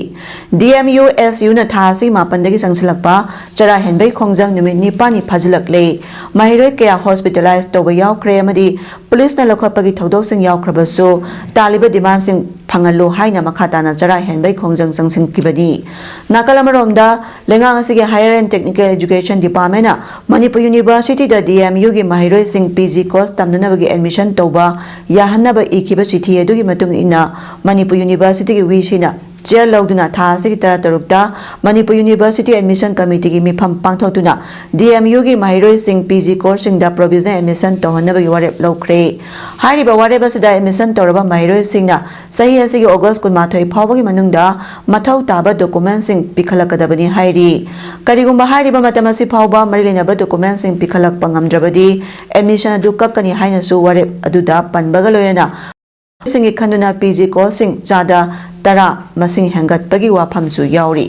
D M U S U ꯅ ꯊꯥ ꯑꯁꯤꯒꯤ ꯃꯥꯄꯟꯗꯒꯤ ꯆꯪꯁꯤꯜꯂꯛꯄ ꯆꯔꯥ ꯍꯦꯟꯕꯒꯤ ꯈꯣꯡꯖꯪ ꯅꯨꯃꯤꯠ ꯅꯤꯄꯥꯟꯅꯤ ꯐꯥꯖꯤꯜꯂꯛꯂꯦ꯫ ꯃꯍꯩꯔꯣꯏ ꯀꯌꯥ hospitalize ꯇꯧꯕ ꯌꯥꯎꯈ꯭ꯔꯦ ꯑꯃꯗꯤ ꯄꯨꯂꯤꯁꯅ ꯂꯧꯈꯠꯄꯒꯤ ꯊꯧꯗꯣꯛꯁꯤꯡ ꯌꯥꯎꯈ꯭ꯔꯕꯁꯨ, ꯇꯥꯜꯂꯤꯕ demand ꯁꯤꯡ ꯐꯪꯍꯜꯂꯨ ꯍꯥꯏꯅ ꯃꯈꯥ ꯇꯥꯅ ꯆꯔꯥ ꯍꯦꯟꯕꯒꯤ ꯈꯣꯡꯖꯪ ꯆꯪꯁꯤꯟꯈꯤꯕꯅꯤ꯫ ꯅꯥꯀꯜ ꯑꯃꯔꯣꯝꯗ, ꯂꯩꯉꯥꯛ ꯑꯁꯤꯒꯤ Higher and Technical Education Department ꯅ ꯃꯅꯤꯄꯨꯔ University ꯗ D M U ꯒꯤ ꯃꯍꯩꯔꯣꯏꯁꯤꯡ P G course ꯇꯝꯅꯅꯕꯒꯤ admission ꯇꯧꯕ ꯌꯥꯍꯟꯅꯕ ꯏꯈꯤꯕ ꯆꯤꯊꯤ ꯑꯗꯨꯒꯤ ꯃꯇꯨꯡ ꯏꯟꯅ, ꯃꯅꯤꯄꯨꯔ University ꯒꯤ V C ꯅ chair ꯂꯧꯗꯨꯅ ꯊꯥ ꯑꯁꯤꯒꯤ ꯇꯔꯥꯇꯔꯨꯛꯇ ꯃꯅꯤꯄꯨꯔ University Admission Committee ꯒꯤ ꯃꯤꯐꯝ ꯄꯥꯡꯊꯣꯛꯇꯨꯅ D M U ꯒꯤ ꯃꯍꯩꯔꯣꯏꯁꯤꯡ P G course ꯁꯤꯡꯗ provisional admission ꯇꯧꯍꯟꯅꯕꯒꯤ ꯋꯥꯔꯦꯞ ꯂꯧꯈ꯭ꯔꯦ꯫ ꯍꯥꯏꯔꯤꯕ ꯋꯥꯔꯦꯞ ꯑꯁꯤꯗ admission ꯇꯧꯔꯕ ꯃꯍꯩꯔꯣꯏꯁꯤꯡꯅ ꯆꯍꯤ ꯑꯁꯤꯒꯤ August ꯀꯨꯟꯃꯥꯊꯣꯏ ꯐꯥꯎꯕꯒꯤ ꯃꯅꯨꯡꯗ ꯃꯊꯧ ꯇꯥꯕ document ꯁꯤꯡ ꯄꯤꯈꯠꯂꯛꯀꯗꯕꯅꯤ ꯍꯥꯏꯔꯤ꯫ ꯀꯔꯤꯒꯨꯝꯕ ꯍꯥꯏꯔꯤꯕ ꯃꯇꯝ ꯑꯁꯤ ꯐꯥꯎꯕ ꯃꯔꯤ ꯂꯩꯅꯕ document ꯁꯤꯡ ꯄꯤꯈꯠꯂꯛꯄ ꯉꯝꯗ꯭ꯔꯕꯗꯤ admission ꯑꯗꯨ ꯀꯛꯀꯅꯤ ꯍꯥꯏꯅꯁꯨ ꯋꯥꯔꯦꯞ ꯑꯗꯨꯗ ꯄꯟꯕꯒ ꯂꯣꯏꯅꯅ ꯁꯤꯡꯒꯤ ꯈꯟꯗꯨꯅ P G course ꯁꯤꯡ ꯆꯥꯗ ꯇꯔꯥ ꯃꯁꯤꯡ ꯍꯦꯟꯒꯠꯄꯒꯤ ꯋꯥꯐꯝꯁꯨ ꯌꯥꯎꯔꯤ꯫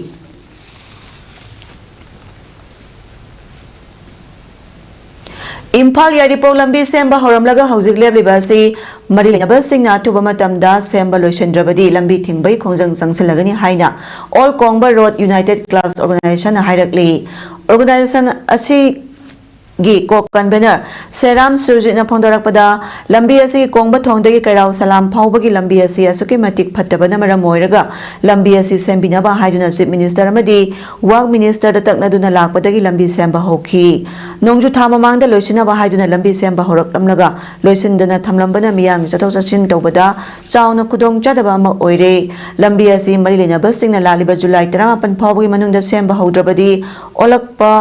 ꯏꯝꯐꯥꯜ ꯌꯥꯏꯔꯤꯄꯣꯛ ꯂꯝꯕꯤ ꯁꯦꯝꯕ ꯍꯧꯔꯝꯂꯒ ꯍꯧꯖꯤꯛ ꯂꯦꯞꯂꯤꯕ ꯑꯁꯤ ꯃꯔꯤ ꯂꯩꯅꯕꯁꯤꯡꯅ ꯑꯊꯨꯕ ꯃꯇꯝꯗ ꯁꯦꯝꯕ ꯂꯣꯏꯁꯤꯟꯗ꯭ꯔꯕꯗꯤ ꯂꯝꯕꯤ ꯊꯤꯡꯕꯒꯤ ꯈꯣꯡꯖꯪ ꯆꯪꯁꯤꯜꯂꯒꯅꯤ ꯍꯥꯏꯅ All Kongba Road United Clubs Organization ꯅ ꯍꯥꯏꯔꯛꯂꯤ꯫ Organization ꯑꯁꯤꯒꯤ co-convener ꯁꯦꯔꯥꯝ ꯁꯨꯔꯖꯤꯠꯅ ꯐꯣꯡꯗꯣꯔꯛꯄꯗ, ꯂꯝꯕꯤ ꯑꯁꯤ ꯀꯣꯡꯕ ꯊꯣꯡꯗꯒꯤ ꯀꯩꯔꯥꯎ ꯁꯂꯥꯝ ꯐꯥꯎꯕꯒꯤ ꯂꯝꯕꯤ ꯑꯁꯤ ꯑꯁꯨꯛꯀꯤ ꯃꯇꯤꯛ ꯐꯠꯇꯕꯅ ꯃꯔꯝ ꯑꯣꯏꯔꯒ ꯂꯝꯕꯤ ꯑꯁꯤ ꯁꯦꯝꯕꯤꯅꯕ ꯍꯥꯏꯗꯨꯅ Chief Minister ꯑꯃꯗꯤ Work Minister ꯗ ꯇꯛꯅꯗꯨꯅ ꯂꯥꯛꯄꯗꯒꯤ ꯂꯝꯕꯤ ꯁꯦꯝꯕ ꯍꯧꯈꯤ꯫ ꯅꯣꯡꯖꯨ ꯊꯥ ꯃꯃꯥꯡꯗ ꯂꯣꯏꯁꯤꯟꯅꯕ ꯍꯥꯏꯗꯨꯅ ꯂꯝꯕꯤ ꯁꯦꯝꯕ ꯍꯧꯔꯛꯂꯝꯂꯒ ꯂꯣꯏꯁꯤꯟꯗꯅ ꯊꯝꯂꯝꯕꯅ ꯃꯤꯌꯥꯝꯒꯤ ꯆꯠꯊꯣꯛ ꯆꯠꯁꯤꯟ ꯇꯧꯕꯗ ꯆꯥꯎꯅ ꯈꯨꯗꯣꯡ ꯆꯥꯗꯕ ꯑꯃ ꯑꯣꯏꯔꯦ꯫ ꯂꯝꯕꯤ ꯑꯁꯤ ꯃꯔꯤ ꯂꯩꯅꯕꯁꯤꯡꯅ ꯂꯥꯛꯂꯤꯕ July ꯇꯔꯥꯃꯥꯄꯟ ꯐꯥꯎꯕꯒꯤ ꯃꯅꯨꯡꯗ ꯁꯦꯝꯕ ꯍꯧꯗ꯭ꯔꯕꯗꯤ ꯑꯣꯜꯂꯛꯄ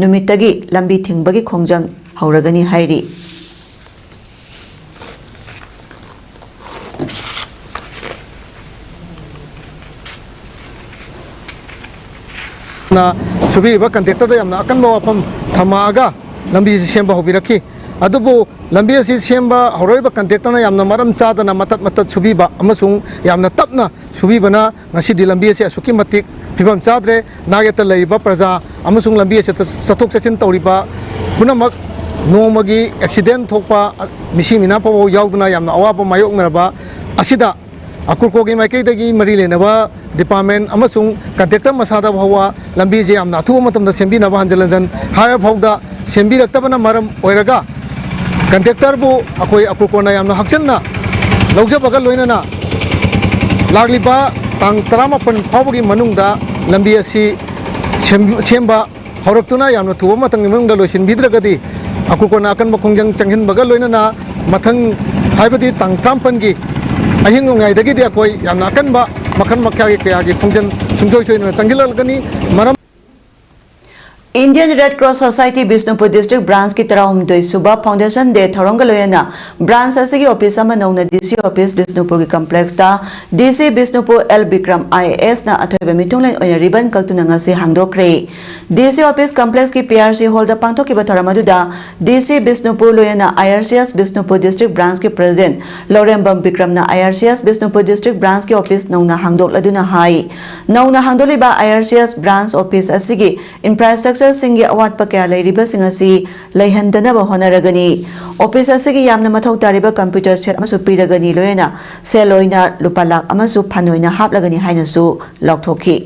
ꯅꯨꯃꯤꯠꯇꯒꯤ ꯂꯝꯕꯤ ꯊꯤꯡꯕꯒꯤ ꯈꯣꯡꯖꯪ ꯍꯧꯔꯒꯅꯤ ꯍꯥꯏꯔꯤ꯫ ꯅ ꯁꯨꯕꯤꯔꯤꯕ contractor ꯗ ꯌꯥꯝꯅ ꯑꯀꯟꯕ ꯋꯥꯐꯝ ꯊꯝꯃꯛꯑꯒ ꯂꯝꯕꯤꯁꯤ ꯁꯦꯝꯕ ꯍꯧꯕꯤꯔꯛꯈꯤ꯫ ꯑꯗꯨꯕꯨ ꯂꯝꯕꯤ ꯑꯁꯤ ꯁꯦꯝꯕ ꯍꯧꯔꯛꯏꯕ contractor ꯅ ꯌꯥꯝꯅ ꯃꯔꯝ ꯆꯥꯗꯅ ꯃꯇꯠ ꯃꯇꯠ ꯁꯨꯕꯤꯕ ꯑꯃꯁꯨꯡ ꯌꯥꯝꯅ ꯇꯞꯅ ꯁꯨꯕꯤꯕꯅ ꯉꯁꯤꯗꯤ ꯂꯝꯕꯤ ꯑꯁꯤ ꯑꯁꯨꯛꯀꯤ ꯃꯇꯤꯛ ꯐꯤꯕꯝ ꯆꯥꯗ꯭ꯔꯦ꯫ ꯅꯥꯛꯌꯦꯠꯇ ꯂꯩꯔꯤꯕ ꯄ꯭ꯔꯖꯥ ꯑꯃꯁꯨꯡ ꯂꯝꯕꯤ ꯑꯁꯤꯗ ꯆꯠꯊꯣꯛ ꯆꯠꯁꯤꯟ ꯇꯧꯔꯤꯕ ꯄꯨꯝꯅꯃꯛ ꯅꯣꯡꯃꯒꯤ ꯑꯦꯛꯁꯤꯗꯦꯟ ꯊꯣꯛꯄ, ꯃꯤꯁꯤ ꯃꯤꯅꯥ ꯐꯥꯎꯕ ꯌꯥꯎꯗꯨꯅ ꯌꯥꯝꯅ ꯑꯋꯥꯕ ꯃꯥꯌꯣꯛꯅꯔꯕ ꯑꯁꯤꯗ ꯑꯀꯨꯔꯀꯣꯒꯤ ꯃꯥꯏꯀꯩꯗꯒꯤ ꯃꯔꯤ ꯂꯩꯅꯕ ꯗꯤꯄꯥꯔꯠꯃꯦꯟ ꯑꯃꯁꯨꯡ ꯀꯟꯇ꯭ꯔꯦꯛꯇꯔ ꯃꯁꯥꯗ ꯐꯥꯎꯕ ꯂꯝꯕꯤꯁꯦ ꯌꯥꯝꯅ ꯑꯊꯨꯕ ꯃꯇꯝꯗ ꯁꯦꯝꯕꯤꯅꯕ ꯍꯟꯖꯤꯟ ꯍꯟꯖꯤꯟ ꯍꯥꯏꯔ ꯐꯥꯎꯗ ꯁꯦꯝꯕꯤꯔꯛꯇꯕꯅ ꯃꯔꯝ ꯑꯣꯏꯔꯒ ꯀꯟꯇ꯭ꯔꯦꯛꯇꯔꯕꯨ ꯑꯩꯈꯣꯏ ꯑꯀꯨꯔꯀꯣꯅ ꯌꯥꯝꯅ ꯍꯛꯆꯟꯅ ꯂꯧꯖꯕꯒ ꯂꯣꯏꯅꯅ ꯂꯥꯛꯂꯤꯕ ꯇꯥꯡ ꯇꯔꯥꯃꯥꯄꯟ ꯐꯥꯎꯕꯒꯤ ꯃꯅꯨꯡꯗ ꯂꯝꯕꯤ ꯑꯁꯤ ꯁꯦꯝ-, ꯁꯦꯝꯕ ꯍꯧꯔꯛꯇꯨꯅ ꯌꯥꯝꯅ ꯊꯨꯕ ꯃꯇꯝꯒꯤ ꯃꯅꯨꯡꯗ ꯂꯣꯏꯁꯤꯟꯕꯤꯗ꯭ꯔꯒꯗꯤ ꯑꯀꯨꯔꯀꯣꯅ ꯑꯀꯟꯕ ꯈꯣꯡꯖꯪ ꯆꯪꯁꯤꯟꯕꯒ ꯂꯣꯏꯅꯅ ꯃꯊꯪ ꯍꯥꯏꯕꯗꯤ ꯇꯥꯡ ꯇꯔꯥꯃꯥꯄꯟꯒꯤ ꯑꯍꯤꯡ ꯅꯣꯡꯌꯥꯏꯗꯒꯤꯗꯤ ꯑꯩꯈꯣꯏ ꯌꯥꯝꯅ ꯑꯀꯟꯕ ꯃꯈꯜ ꯃꯈꯥꯒꯤ ꯀꯌꯥꯒꯤ ꯈꯣꯡꯖꯪ ꯁꯨꯡꯁꯣꯏ ꯁꯣꯏꯗꯅ ꯆꯪꯁꯤꯜꯂꯛꯀꯅꯤ꯫ ꯃꯔꯝ Indian Red Cross Society Bishnupur District Branch ꯀꯤ ꯇꯔꯥꯍꯨꯝꯗꯣꯏ ꯁꯨꯕ Foundation Day ꯊꯧꯔꯝꯒ ꯂꯣꯏꯅꯅ branch ꯑꯁꯤꯒꯤ office ꯑꯃ ꯅꯧꯅ D C office ꯕꯤꯁꯅꯨꯄꯨꯔꯒꯤ complex ꯇ D C Bishnupur L Bikram I A S ꯅ ꯑꯊꯣꯏꯕ ꯃꯤꯊꯨꯡꯂꯦꯟ ꯑꯣꯏꯅ ribbon ꯀꯛꯇꯨꯅ ꯉꯁꯤ ꯍꯥꯡꯗꯣꯛꯈ꯭ꯔꯦ꯫ D C office complex ꯀꯤ P R C hall ꯗ ꯄꯥꯡꯊꯣꯛꯈꯤꯕ ꯊꯧꯔꯝ ꯑꯗꯨꯗ D C ꯕꯤꯁꯅꯨꯄꯨꯔ ꯂꯣꯏꯅꯅ I R C S Bishnupur District Branch ꯀꯤ President Laurembam ꯕꯤꯀ꯭ꯔꯝꯅ I R C S Bishnupur District Branch ꯀꯤ office ꯅꯧꯅ ꯍꯥꯡꯗꯣꯛꯂꯗꯨꯅ ꯍꯥꯏ, ꯅꯧꯅ ꯍꯥꯡꯗꯣꯛꯂꯤꯕ I R C S branch office ꯑꯁꯤꯒꯤ infrastructure ꯁꯤꯡꯒꯤ ꯑꯋꯥꯠꯄ ꯀꯌꯥ ꯂꯩꯔꯤꯕꯁꯤꯡ ꯑꯁꯤ ꯂꯩꯍꯟꯗꯅꯕ ꯍꯣꯠꯅꯔꯒꯅꯤ꯫ Office ꯑꯁꯤꯒꯤ ꯌꯥꯝꯅ ꯃꯊꯧ ꯇꯥꯔꯤꯕ computer set ꯑꯃꯁꯨ ꯄꯤꯔꯒꯅꯤ, ꯂꯣꯏꯅꯅ ꯁꯦꯜ ꯑꯣꯏꯅ ꯂꯨꯄꯥ ꯂꯥꯈ ꯑꯃꯁꯨ fund ꯑꯣꯏꯅ ꯍꯥꯞꯂꯒꯅꯤ ꯍꯥꯏꯅꯁꯨ ꯂꯥꯎꯊꯣꯛꯈꯤ꯫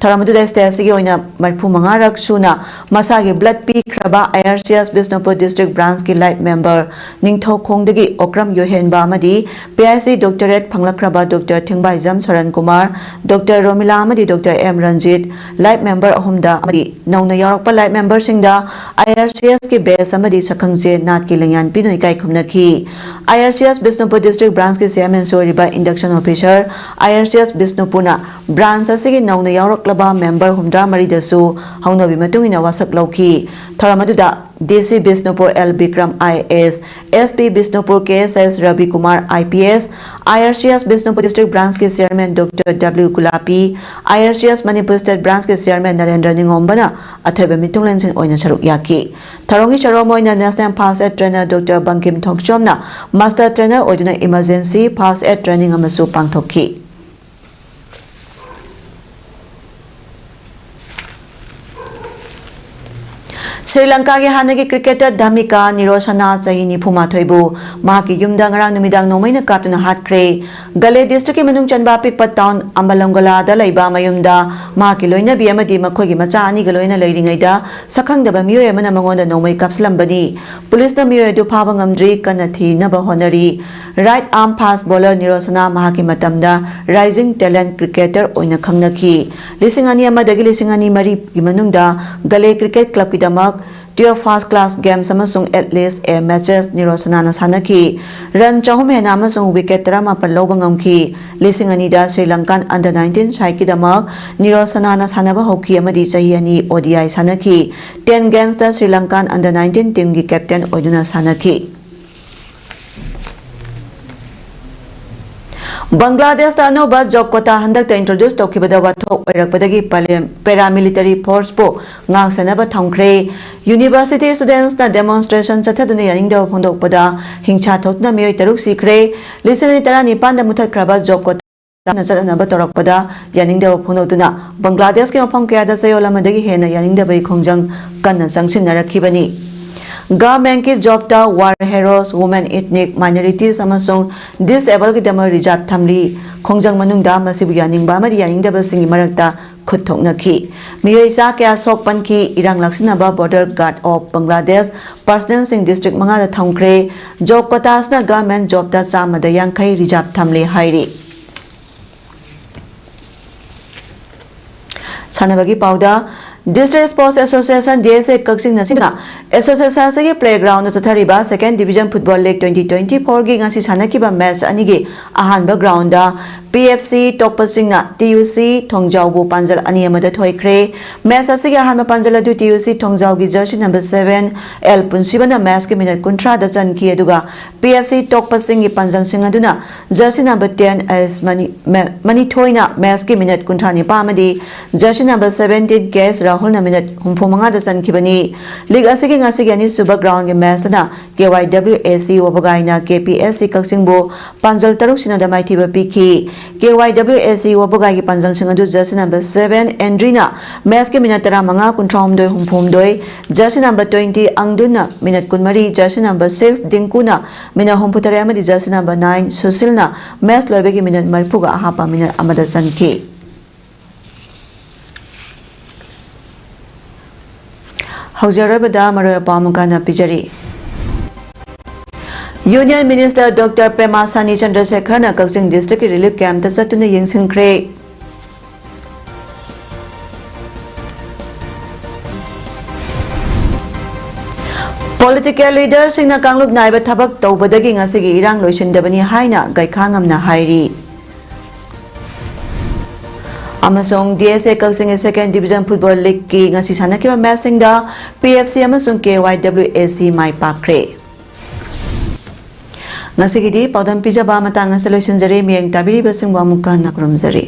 ꯊꯧꯔꯝ ꯑꯗꯨꯗ state ꯑꯁꯤꯒꯤ ꯑꯣꯏꯅ ꯃꯔꯤꯐꯨ ꯃꯉꯥ ꯔꯛ ꯁꯨꯅ ꯃꯁꯥꯒꯤ blood ꯄꯤꯈ꯭ꯔꯕ I R C S Bishnupur District Branch ꯀꯤ life member ꯅꯤꯡꯊꯧꯈꯣꯡꯗꯒꯤ ꯑꯣꯀ꯭ꯔꯝ ꯌꯣꯏꯍꯦꯟꯕ ꯑꯃꯗꯤ P H D doctorate ꯐꯪꯂꯛꯈ꯭ꯔꯕ Doctor ꯊꯤꯡꯕꯥꯏꯖꯝ ꯁꯣꯔꯟ Kumar, Doctor Romila ꯑꯃꯗꯤ Doctor M Ranjit, life member ꯑꯍꯨꯝꯗ ꯑꯃꯗꯤ ꯅꯧꯅ ꯌꯥꯎꯔꯛꯄ life member ꯁꯤꯡꯗ I R C S ꯀꯤ badge ꯑꯃꯗꯤ ꯁꯛꯈꯪꯆꯦ ꯅꯥꯠꯀꯤ ꯂꯦꯡꯌꯥꯟ ꯄꯤꯗꯨꯅ ꯏꯀꯥꯏ ꯈꯨꯝꯅꯈꯤ꯫ I R C S Bishnupur District Branch ꯀꯤ chairman ꯁꯨ ꯑꯣꯏꯔꯤꯕ induction officer I R C S ꯕꯤꯁꯅꯨꯄꯨꯔꯅ branch ꯑꯁꯤꯒꯤ ꯅꯧꯅ ꯌꯥꯎꯔꯛꯂꯕ member ꯍꯨꯝꯗ꯭ꯔꯥ ꯃꯔꯤꯗꯁꯨ ꯍꯧꯅꯕꯤ ꯃꯇꯨꯡ ꯏꯟꯅ ꯋꯥꯁꯛ ꯂꯧꯈꯤ꯫ ꯊꯧꯔꯝ ꯑꯗꯨꯗ D C Bishnupur L Bikram I A S, S P Bishnupur K S S Rabi Kumar I P S, I R C S Bishnupur District Branch ꯀꯤ chairman Doctor W Gulapi, I R C S Manipur state branch ꯀꯤ chairman ꯅꯔꯦꯟꯗ꯭ꯔ ꯅꯤꯉꯣꯝꯕꯅ ꯑꯊꯣꯏꯕ ꯃꯤꯊꯨꯡꯂꯦꯟꯁꯤꯡ ꯑꯣꯏꯅ ꯁꯔꯨꯛ ꯌꯥꯈꯤ꯫ ꯊꯧꯔꯝꯒꯤ ꯁꯔꯨꯛ ꯑꯃ ꯑꯣꯏꯅ National First Aid Trainer Doctor Bangkim ꯊꯣꯡꯆꯣꯝꯅ master trainer ꯑꯣꯏꯗꯨꯅ emergency first aid training ꯑꯃꯁꯨ ꯄꯥꯡꯊꯣꯛꯈꯤ꯫ ꯁ꯭ꯔꯤ ꯂꯪꯀꯥꯒꯤ ꯍꯥꯟꯅꯒꯤ ꯀ꯭ꯔꯤꯀꯦꯇꯔ ꯙꯃꯤꯀꯥ ꯅꯤꯔꯣꯁꯅꯥ ꯆꯍꯤ ꯅꯤꯐꯨ ꯃꯥꯊꯣꯏꯕꯨ ꯃꯍꯥꯛꯀꯤ ꯌꯨꯝꯗ ꯉꯔꯥꯡ ꯅꯨꯃꯤꯗꯥꯡ ꯅꯣꯡꯃꯩꯅ ꯀꯥꯞꯇꯨꯅ ꯍꯥꯠꯈ꯭ꯔꯦ꯫ ꯒꯂꯦ ꯗꯤꯁꯇ꯭ꯔꯤꯛꯀꯤ ꯃꯅꯨꯡ ꯆꯟꯕ ꯑꯄꯤꯛꯄ ꯇꯥꯎꯟ ꯑꯝꯕꯂꯪꯒꯣꯂꯥꯗ ꯂꯩꯕ ꯃꯌꯨꯝꯗ ꯃꯍꯥꯛꯀꯤ ꯂꯣꯏꯅꯕꯤ ꯑꯃꯗꯤ ꯃꯈꯣꯏꯒꯤ ꯃꯆꯥ ꯑꯅꯤꯒ ꯂꯣꯏꯅ ꯂꯩꯔꯤꯉꯩꯗ ꯁꯛꯈꯪꯗꯕ ꯃꯤꯑꯣꯏ ꯑꯃꯅ ꯃꯉꯣꯟꯗ ꯅꯣꯡꯃꯩ ꯀꯥꯞꯁꯤꯜꯂꯝꯕꯅꯤ꯫ ꯄꯨꯂꯤꯁꯅ ꯃꯤꯑꯣꯏ ꯑꯗꯨ ꯐꯥꯕ ꯉꯝꯗ꯭ꯔꯤ, ꯀꯟꯅ ꯊꯤꯅꯕ ꯍꯣꯠꯅꯔꯤ꯫ ꯔꯥꯏꯠ ꯑꯥꯔꯝ ꯐꯥꯁ ꯕꯣꯂꯔ ꯅꯤꯔꯣꯁꯅꯥ ꯃꯍꯥꯛꯀꯤ ꯃꯇꯝꯗ ꯔꯥꯏꯖꯤꯡ ꯇꯦꯂꯦꯟꯠ ꯀ꯭ꯔꯤꯀꯦꯇꯔ ꯑꯣꯏꯅ ꯈꯪꯅꯈꯤ꯫ ꯂꯤꯁꯤꯡ ꯑꯅꯤ ꯑꯃꯗꯒꯤ ꯂꯤꯁꯤꯡ ꯑꯅꯤ ꯃꯔꯤꯒꯤ ꯃꯅꯨꯡꯗ ꯒꯂꯦ ꯀ꯭ꯔꯤꯀꯦꯠ ꯀ꯭ꯂꯕꯀꯤꯗꯃꯛ twelve first class games ꯑꯃꯁꯨꯡ at least a matches ꯅꯤꯔꯣꯁꯅꯥꯅ ꯁꯥꯟꯅꯈꯤ꯫ ꯔꯟ ꯆꯍꯨꯝ ꯍꯦꯟꯅ ꯑꯃꯁꯨꯡ ꯋꯤꯀꯦꯠ ꯇꯔꯥꯃꯥꯄꯜ ꯂꯧꯕ ꯉꯝꯈꯤ꯫ ꯂꯤꯁꯤꯡ ꯑꯅꯤꯗ ꯁ꯭ꯔꯤ ꯂꯪꯀꯥꯟ under nineteen sideꯀꯤꯗꯃꯛ ꯅꯤꯔꯣꯁꯅꯥꯅ ꯁꯥꯟꯅꯕ ꯍꯧꯈꯤ ꯑꯃꯗꯤ ꯆꯍꯤ ꯑꯅꯤ O D I ꯁꯥꯟꯅꯈꯤ꯫ Ten gamesꯇ Shri ꯂꯪꯀꯥꯟ under nineteen teamꯒꯤ captain ꯑꯣꯏꯗꯨꯅ ꯁꯥꯟꯅꯈꯤ꯫ ꯕꯪꯒ꯭ꯂꯥꯗꯦꯁꯇ ꯑꯅꯧꯕ ꯖꯣꯕ ꯀꯣꯇꯥ ꯍꯟꯗꯛꯇ introduce ꯇꯧꯈꯤꯕꯗ ꯋꯥꯊꯣꯛ ꯑꯣꯏꯔꯛꯄꯗꯒꯤ ꯄꯥꯂꯦꯝ paramilitary forceꯄꯨ ꯉꯥꯛꯁꯦꯟꯅꯕ ꯊꯝꯈ꯭ꯔꯦ꯫ University studentsꯅ demonstration ꯆꯠꯊꯗꯨꯅ ꯌꯥꯅꯤꯡꯗꯕ ꯐꯣꯡꯗꯣꯛꯄꯗ ꯍꯤꯡꯁꯥ ꯊꯣꯛꯇꯨꯅ ꯃꯤꯑꯣꯏ ꯇꯔꯨꯛ ꯁꯤꯈ꯭ꯔꯦ꯫ ꯂꯤꯁꯤꯡ ꯑꯅꯤ ꯇꯔꯥꯅꯤꯄꯥꯟꯗ ꯃꯨꯊꯠꯈ꯭ꯔꯕ ꯖꯣꯕ ꯀꯣꯇꯥ ꯆꯠꯅꯅꯕ ꯇꯧꯔꯛꯄꯗ ꯌꯥꯅꯤꯡꯗꯕ ꯐꯣꯡꯗꯣꯛꯇꯨꯅ ꯕꯪꯒ꯭ꯂꯥꯗꯦꯁꯀꯤ ꯃꯐꯝ ꯀꯌꯥꯗ ꯆꯌꯣꯜ ꯑꯃꯗꯒꯤ ꯍꯦꯟꯅ ꯌꯥꯅꯤꯡꯗꯕꯒꯤ ꯈꯣꯡꯖꯪ ꯀꯟꯅ ꯆꯪꯁꯤꯟꯅꯔꯛꯈꯤꯕꯅꯤ꯫ Governmentꯀꯤ jobꯇ war heroes, women, ethnic minorities ꯑꯃꯁꯨꯡ disabledꯀꯤꯗꯃꯛ reserve ꯊꯝꯂꯤ꯫ ꯈꯣꯡꯖꯪ ꯃꯅꯨꯡꯗ ꯃꯁꯤꯕꯨ ꯌꯥꯅꯤꯡꯕ ꯑꯃꯗꯤ ꯌꯥꯅꯤꯡꯗꯕꯁꯤꯡꯒꯤ ꯃꯔꯛꯇ ꯈꯨꯠ ꯊꯣꯛꯅꯈꯤ꯫ ꯃꯤꯑꯣꯏ ꯆꯥ ꯀꯌꯥ ꯁꯣꯛ ꯄꯟꯈꯤ꯫ ꯏꯔꯥꯡ ꯂꯥꯛꯁꯤꯟꯅꯕ Border Guard of Bangladesh personnelꯁꯤꯡ district ꯃꯉꯥꯗ ꯊꯝꯈ꯭ꯔꯦ꯫ ꯖꯣꯕ ꯀꯣꯇꯥꯁꯅ government jobꯇ ꯆꯥꯝꯃꯗ ꯌꯥꯡꯈꯩ reserve ꯊꯝꯂꯦ ꯍꯥꯏꯔꯤ꯫ ꯁꯥꯟꯅꯕꯒꯤ ꯄꯥꯎꯗ, District Sports Association, D S A, ꯀꯛꯆꯤꯡꯅ ꯁꯤꯟꯗꯨꯅ association ꯑꯁꯤꯒꯤ playgroundꯗ ꯆꯠꯊꯔꯤꯕ Second Division Football League twenty twenty-fourꯒꯤ ꯉꯁꯤ ꯁꯥꯟꯅꯈꯤꯕ match ꯑꯅꯤꯒꯤ ꯑꯍꯥꯟꯕ groundꯗ P F C ꯇꯣꯛꯄꯁꯤꯡꯅ T U C ꯊꯣꯡꯖꯥꯎꯕꯨ ꯄꯥꯟꯖꯜ ꯑꯅꯤ ꯑꯃꯗ ꯊꯣꯏꯈ꯭ꯔꯦ꯫ Match ꯑꯁꯤꯒꯤ ꯑꯍꯥꯟꯕ ꯄꯥꯟꯖꯜ ꯑꯗꯨ T U C ꯊꯣꯡꯖꯥꯎꯒꯤ jersey number seven L ꯄꯨꯟꯁꯤꯕꯅ matchꯀꯤ minute ꯀꯨꯟꯊ꯭ꯔꯥꯗ ꯆꯟꯈꯤ, ꯑꯗꯨꯒ P F C ꯇꯣꯛꯄꯁꯤꯡꯒꯤ ꯄꯥꯟꯖꯜꯁꯤꯡ ꯑꯗꯨꯅ jersey number ten S ꯃꯅꯤ-, ꯃ-, ꯃꯅꯤꯊꯣꯏꯅ matchꯀꯤ minute ꯀꯨꯟꯊ꯭ꯔꯥ ꯅꯤꯄꯥꯟ ꯑꯃꯗꯤ jersey number seventeen K S ꯔꯥꯍꯨꯜꯅ ꯃꯤꯅꯠ ꯍꯨꯝꯐꯨ ꯃꯉꯥꯗ ꯆꯟꯈꯤꯕꯅꯤ꯫ ꯂꯤꯒ ꯑꯁꯤꯒꯤ ꯉꯁꯤꯒꯤ ꯑꯅꯤꯁꯨꯕ ꯒ꯭ꯔꯥꯎꯟꯒꯤ ꯃꯦꯆꯇꯅ ꯀꯦ ꯋꯥꯏ ꯗꯕ꯭ꯂꯤꯎ ꯑꯦ ꯁꯤ ꯋꯥꯕꯒꯥꯏꯅ ꯀꯦ ꯄꯤ ꯑꯦꯁ ꯁꯤ ꯀꯛꯆꯤꯡꯕꯨ ꯄꯥꯟꯖꯜ ꯇꯔꯨꯛ ꯁꯤꯅꯣꯗ ꯃꯥꯏꯊꯤꯕ ꯄꯤꯈꯤ꯫ ꯀꯦ ꯋꯥꯏ ꯗꯕ꯭ꯂꯤꯎ ꯑꯦ ꯁꯤ ꯋꯥꯕꯒꯥꯏꯒꯤ ꯄꯥꯟꯖꯜꯁꯤꯡ ꯑꯗꯨ ꯖꯔꯁꯤ ꯅꯝꯕꯔ ꯁꯚꯦꯟ ꯑꯦꯟꯗ꯭ꯔꯤꯅ ꯃꯦꯆꯀꯤ ꯃꯤꯅꯠ ꯇꯔꯥꯃꯉꯥ, ꯀꯨꯟꯊ꯭ꯔꯥꯍꯨꯝꯗꯣꯏ, ꯍꯨꯝꯐꯨꯍꯨꯝꯗꯣꯏ, ꯖꯔꯁꯤ ꯅꯝꯕꯔ ꯇ꯭ꯋꯦꯟꯇꯤ ꯑꯪꯗꯨꯅ ꯃꯤꯅꯠ ꯀꯨꯟꯃꯔꯤ, ꯖꯔꯁꯤ ꯅꯝꯕꯔ ꯁꯤꯛꯁ ꯗꯤꯡꯀꯨꯅ ꯃꯤꯅꯠ ꯍꯨꯝꯐꯨꯇꯔꯦꯠ ꯑꯃꯗꯤ ꯖꯔꯁꯤ ꯅꯝꯕꯔ ꯅꯥꯏꯟ ꯁꯨꯁꯤꯜꯅ ꯃꯦꯆ ꯂꯣꯏꯕꯒꯤ ꯃꯤꯅꯠ ꯃꯔꯤꯐꯨꯒ ꯑꯍꯥꯞꯄ ꯃꯤꯅꯠ ꯑꯃꯗ ꯆꯟꯈꯤ꯫ ꯍꯧꯖꯔꯕꯗ ꯃꯔꯨꯑꯣꯏꯕ ꯄꯥꯎ ꯑꯃꯨꯛ ꯍꯟꯅ ꯄꯤꯖꯔꯤ꯫ ꯌꯨꯅꯤꯌꯟ ꯃꯤꯅꯤꯁꯇꯔ ꯗꯣꯛꯇꯔ ꯄꯦꯃꯥꯁꯥꯅꯤ ꯆꯟꯗ꯭ꯔꯁꯦꯈꯔꯅ ꯀꯛꯆꯤꯡ ꯗꯤꯁꯇ꯭ꯔꯤꯛꯀꯤ ꯔꯤꯂꯤꯐ ꯀꯦꯝꯞꯇ ꯆꯠꯇꯨꯅ ꯌꯦꯡꯁꯤꯟꯈ꯭ꯔꯦ꯫ ꯄꯣꯂꯤꯇꯤꯀꯦꯜ ꯂꯤꯗꯔꯁꯤꯡꯅ ꯀꯥꯡꯂꯨꯞ ꯅꯥꯏꯕ ꯊꯕꯛ ꯇꯧꯕꯗꯒꯤ ꯉꯁꯤꯒꯤ ꯏꯔꯥꯡ ꯂꯣꯏꯁꯤꯟꯗꯕꯅꯤ ꯍꯥꯏꯅ ꯒꯩꯈꯥꯉꯝꯅ ꯍꯥꯏꯔꯤ꯫ ꯑꯃꯁꯨꯡ ꯗꯤ ꯑꯦꯁ ꯑꯦ ꯀꯛꯆꯤꯡꯒꯤ ꯁꯦꯀꯦꯟ ꯗꯤꯕꯤꯖꯟ ꯐꯨꯠꯕꯣꯜ ꯂꯤꯒꯀꯤ ꯉꯁꯤ ꯁꯥꯟꯅꯈꯤꯕ ꯃꯦꯆꯁꯤꯡꯗ ꯄꯤ ꯑꯦꯐ ꯁꯤ ꯑꯃꯁꯨꯡ ꯀꯦ ꯋꯥꯏ ꯗꯕ꯭ꯂꯤꯎ ꯑꯦ ꯁꯤ ꯃꯥꯏ ꯄꯥꯛꯈ꯭ꯔꯦ꯫ ꯉꯁꯤꯒꯤꯗꯤ ꯄꯥꯎꯗꯝ ꯄꯤꯖꯕ ꯃꯇꯥꯡ ꯑꯁꯤꯗ ꯂꯣꯏꯁꯤꯟꯖꯔꯦ꯫ ꯃꯤꯠꯌꯦꯡ ꯇꯥꯕꯤꯔꯤꯕꯁꯤꯡꯕꯨ ꯑꯃꯨꯛꯀ ꯍꯟꯅ ꯈꯨꯔꯨꯝꯖꯔꯤ꯫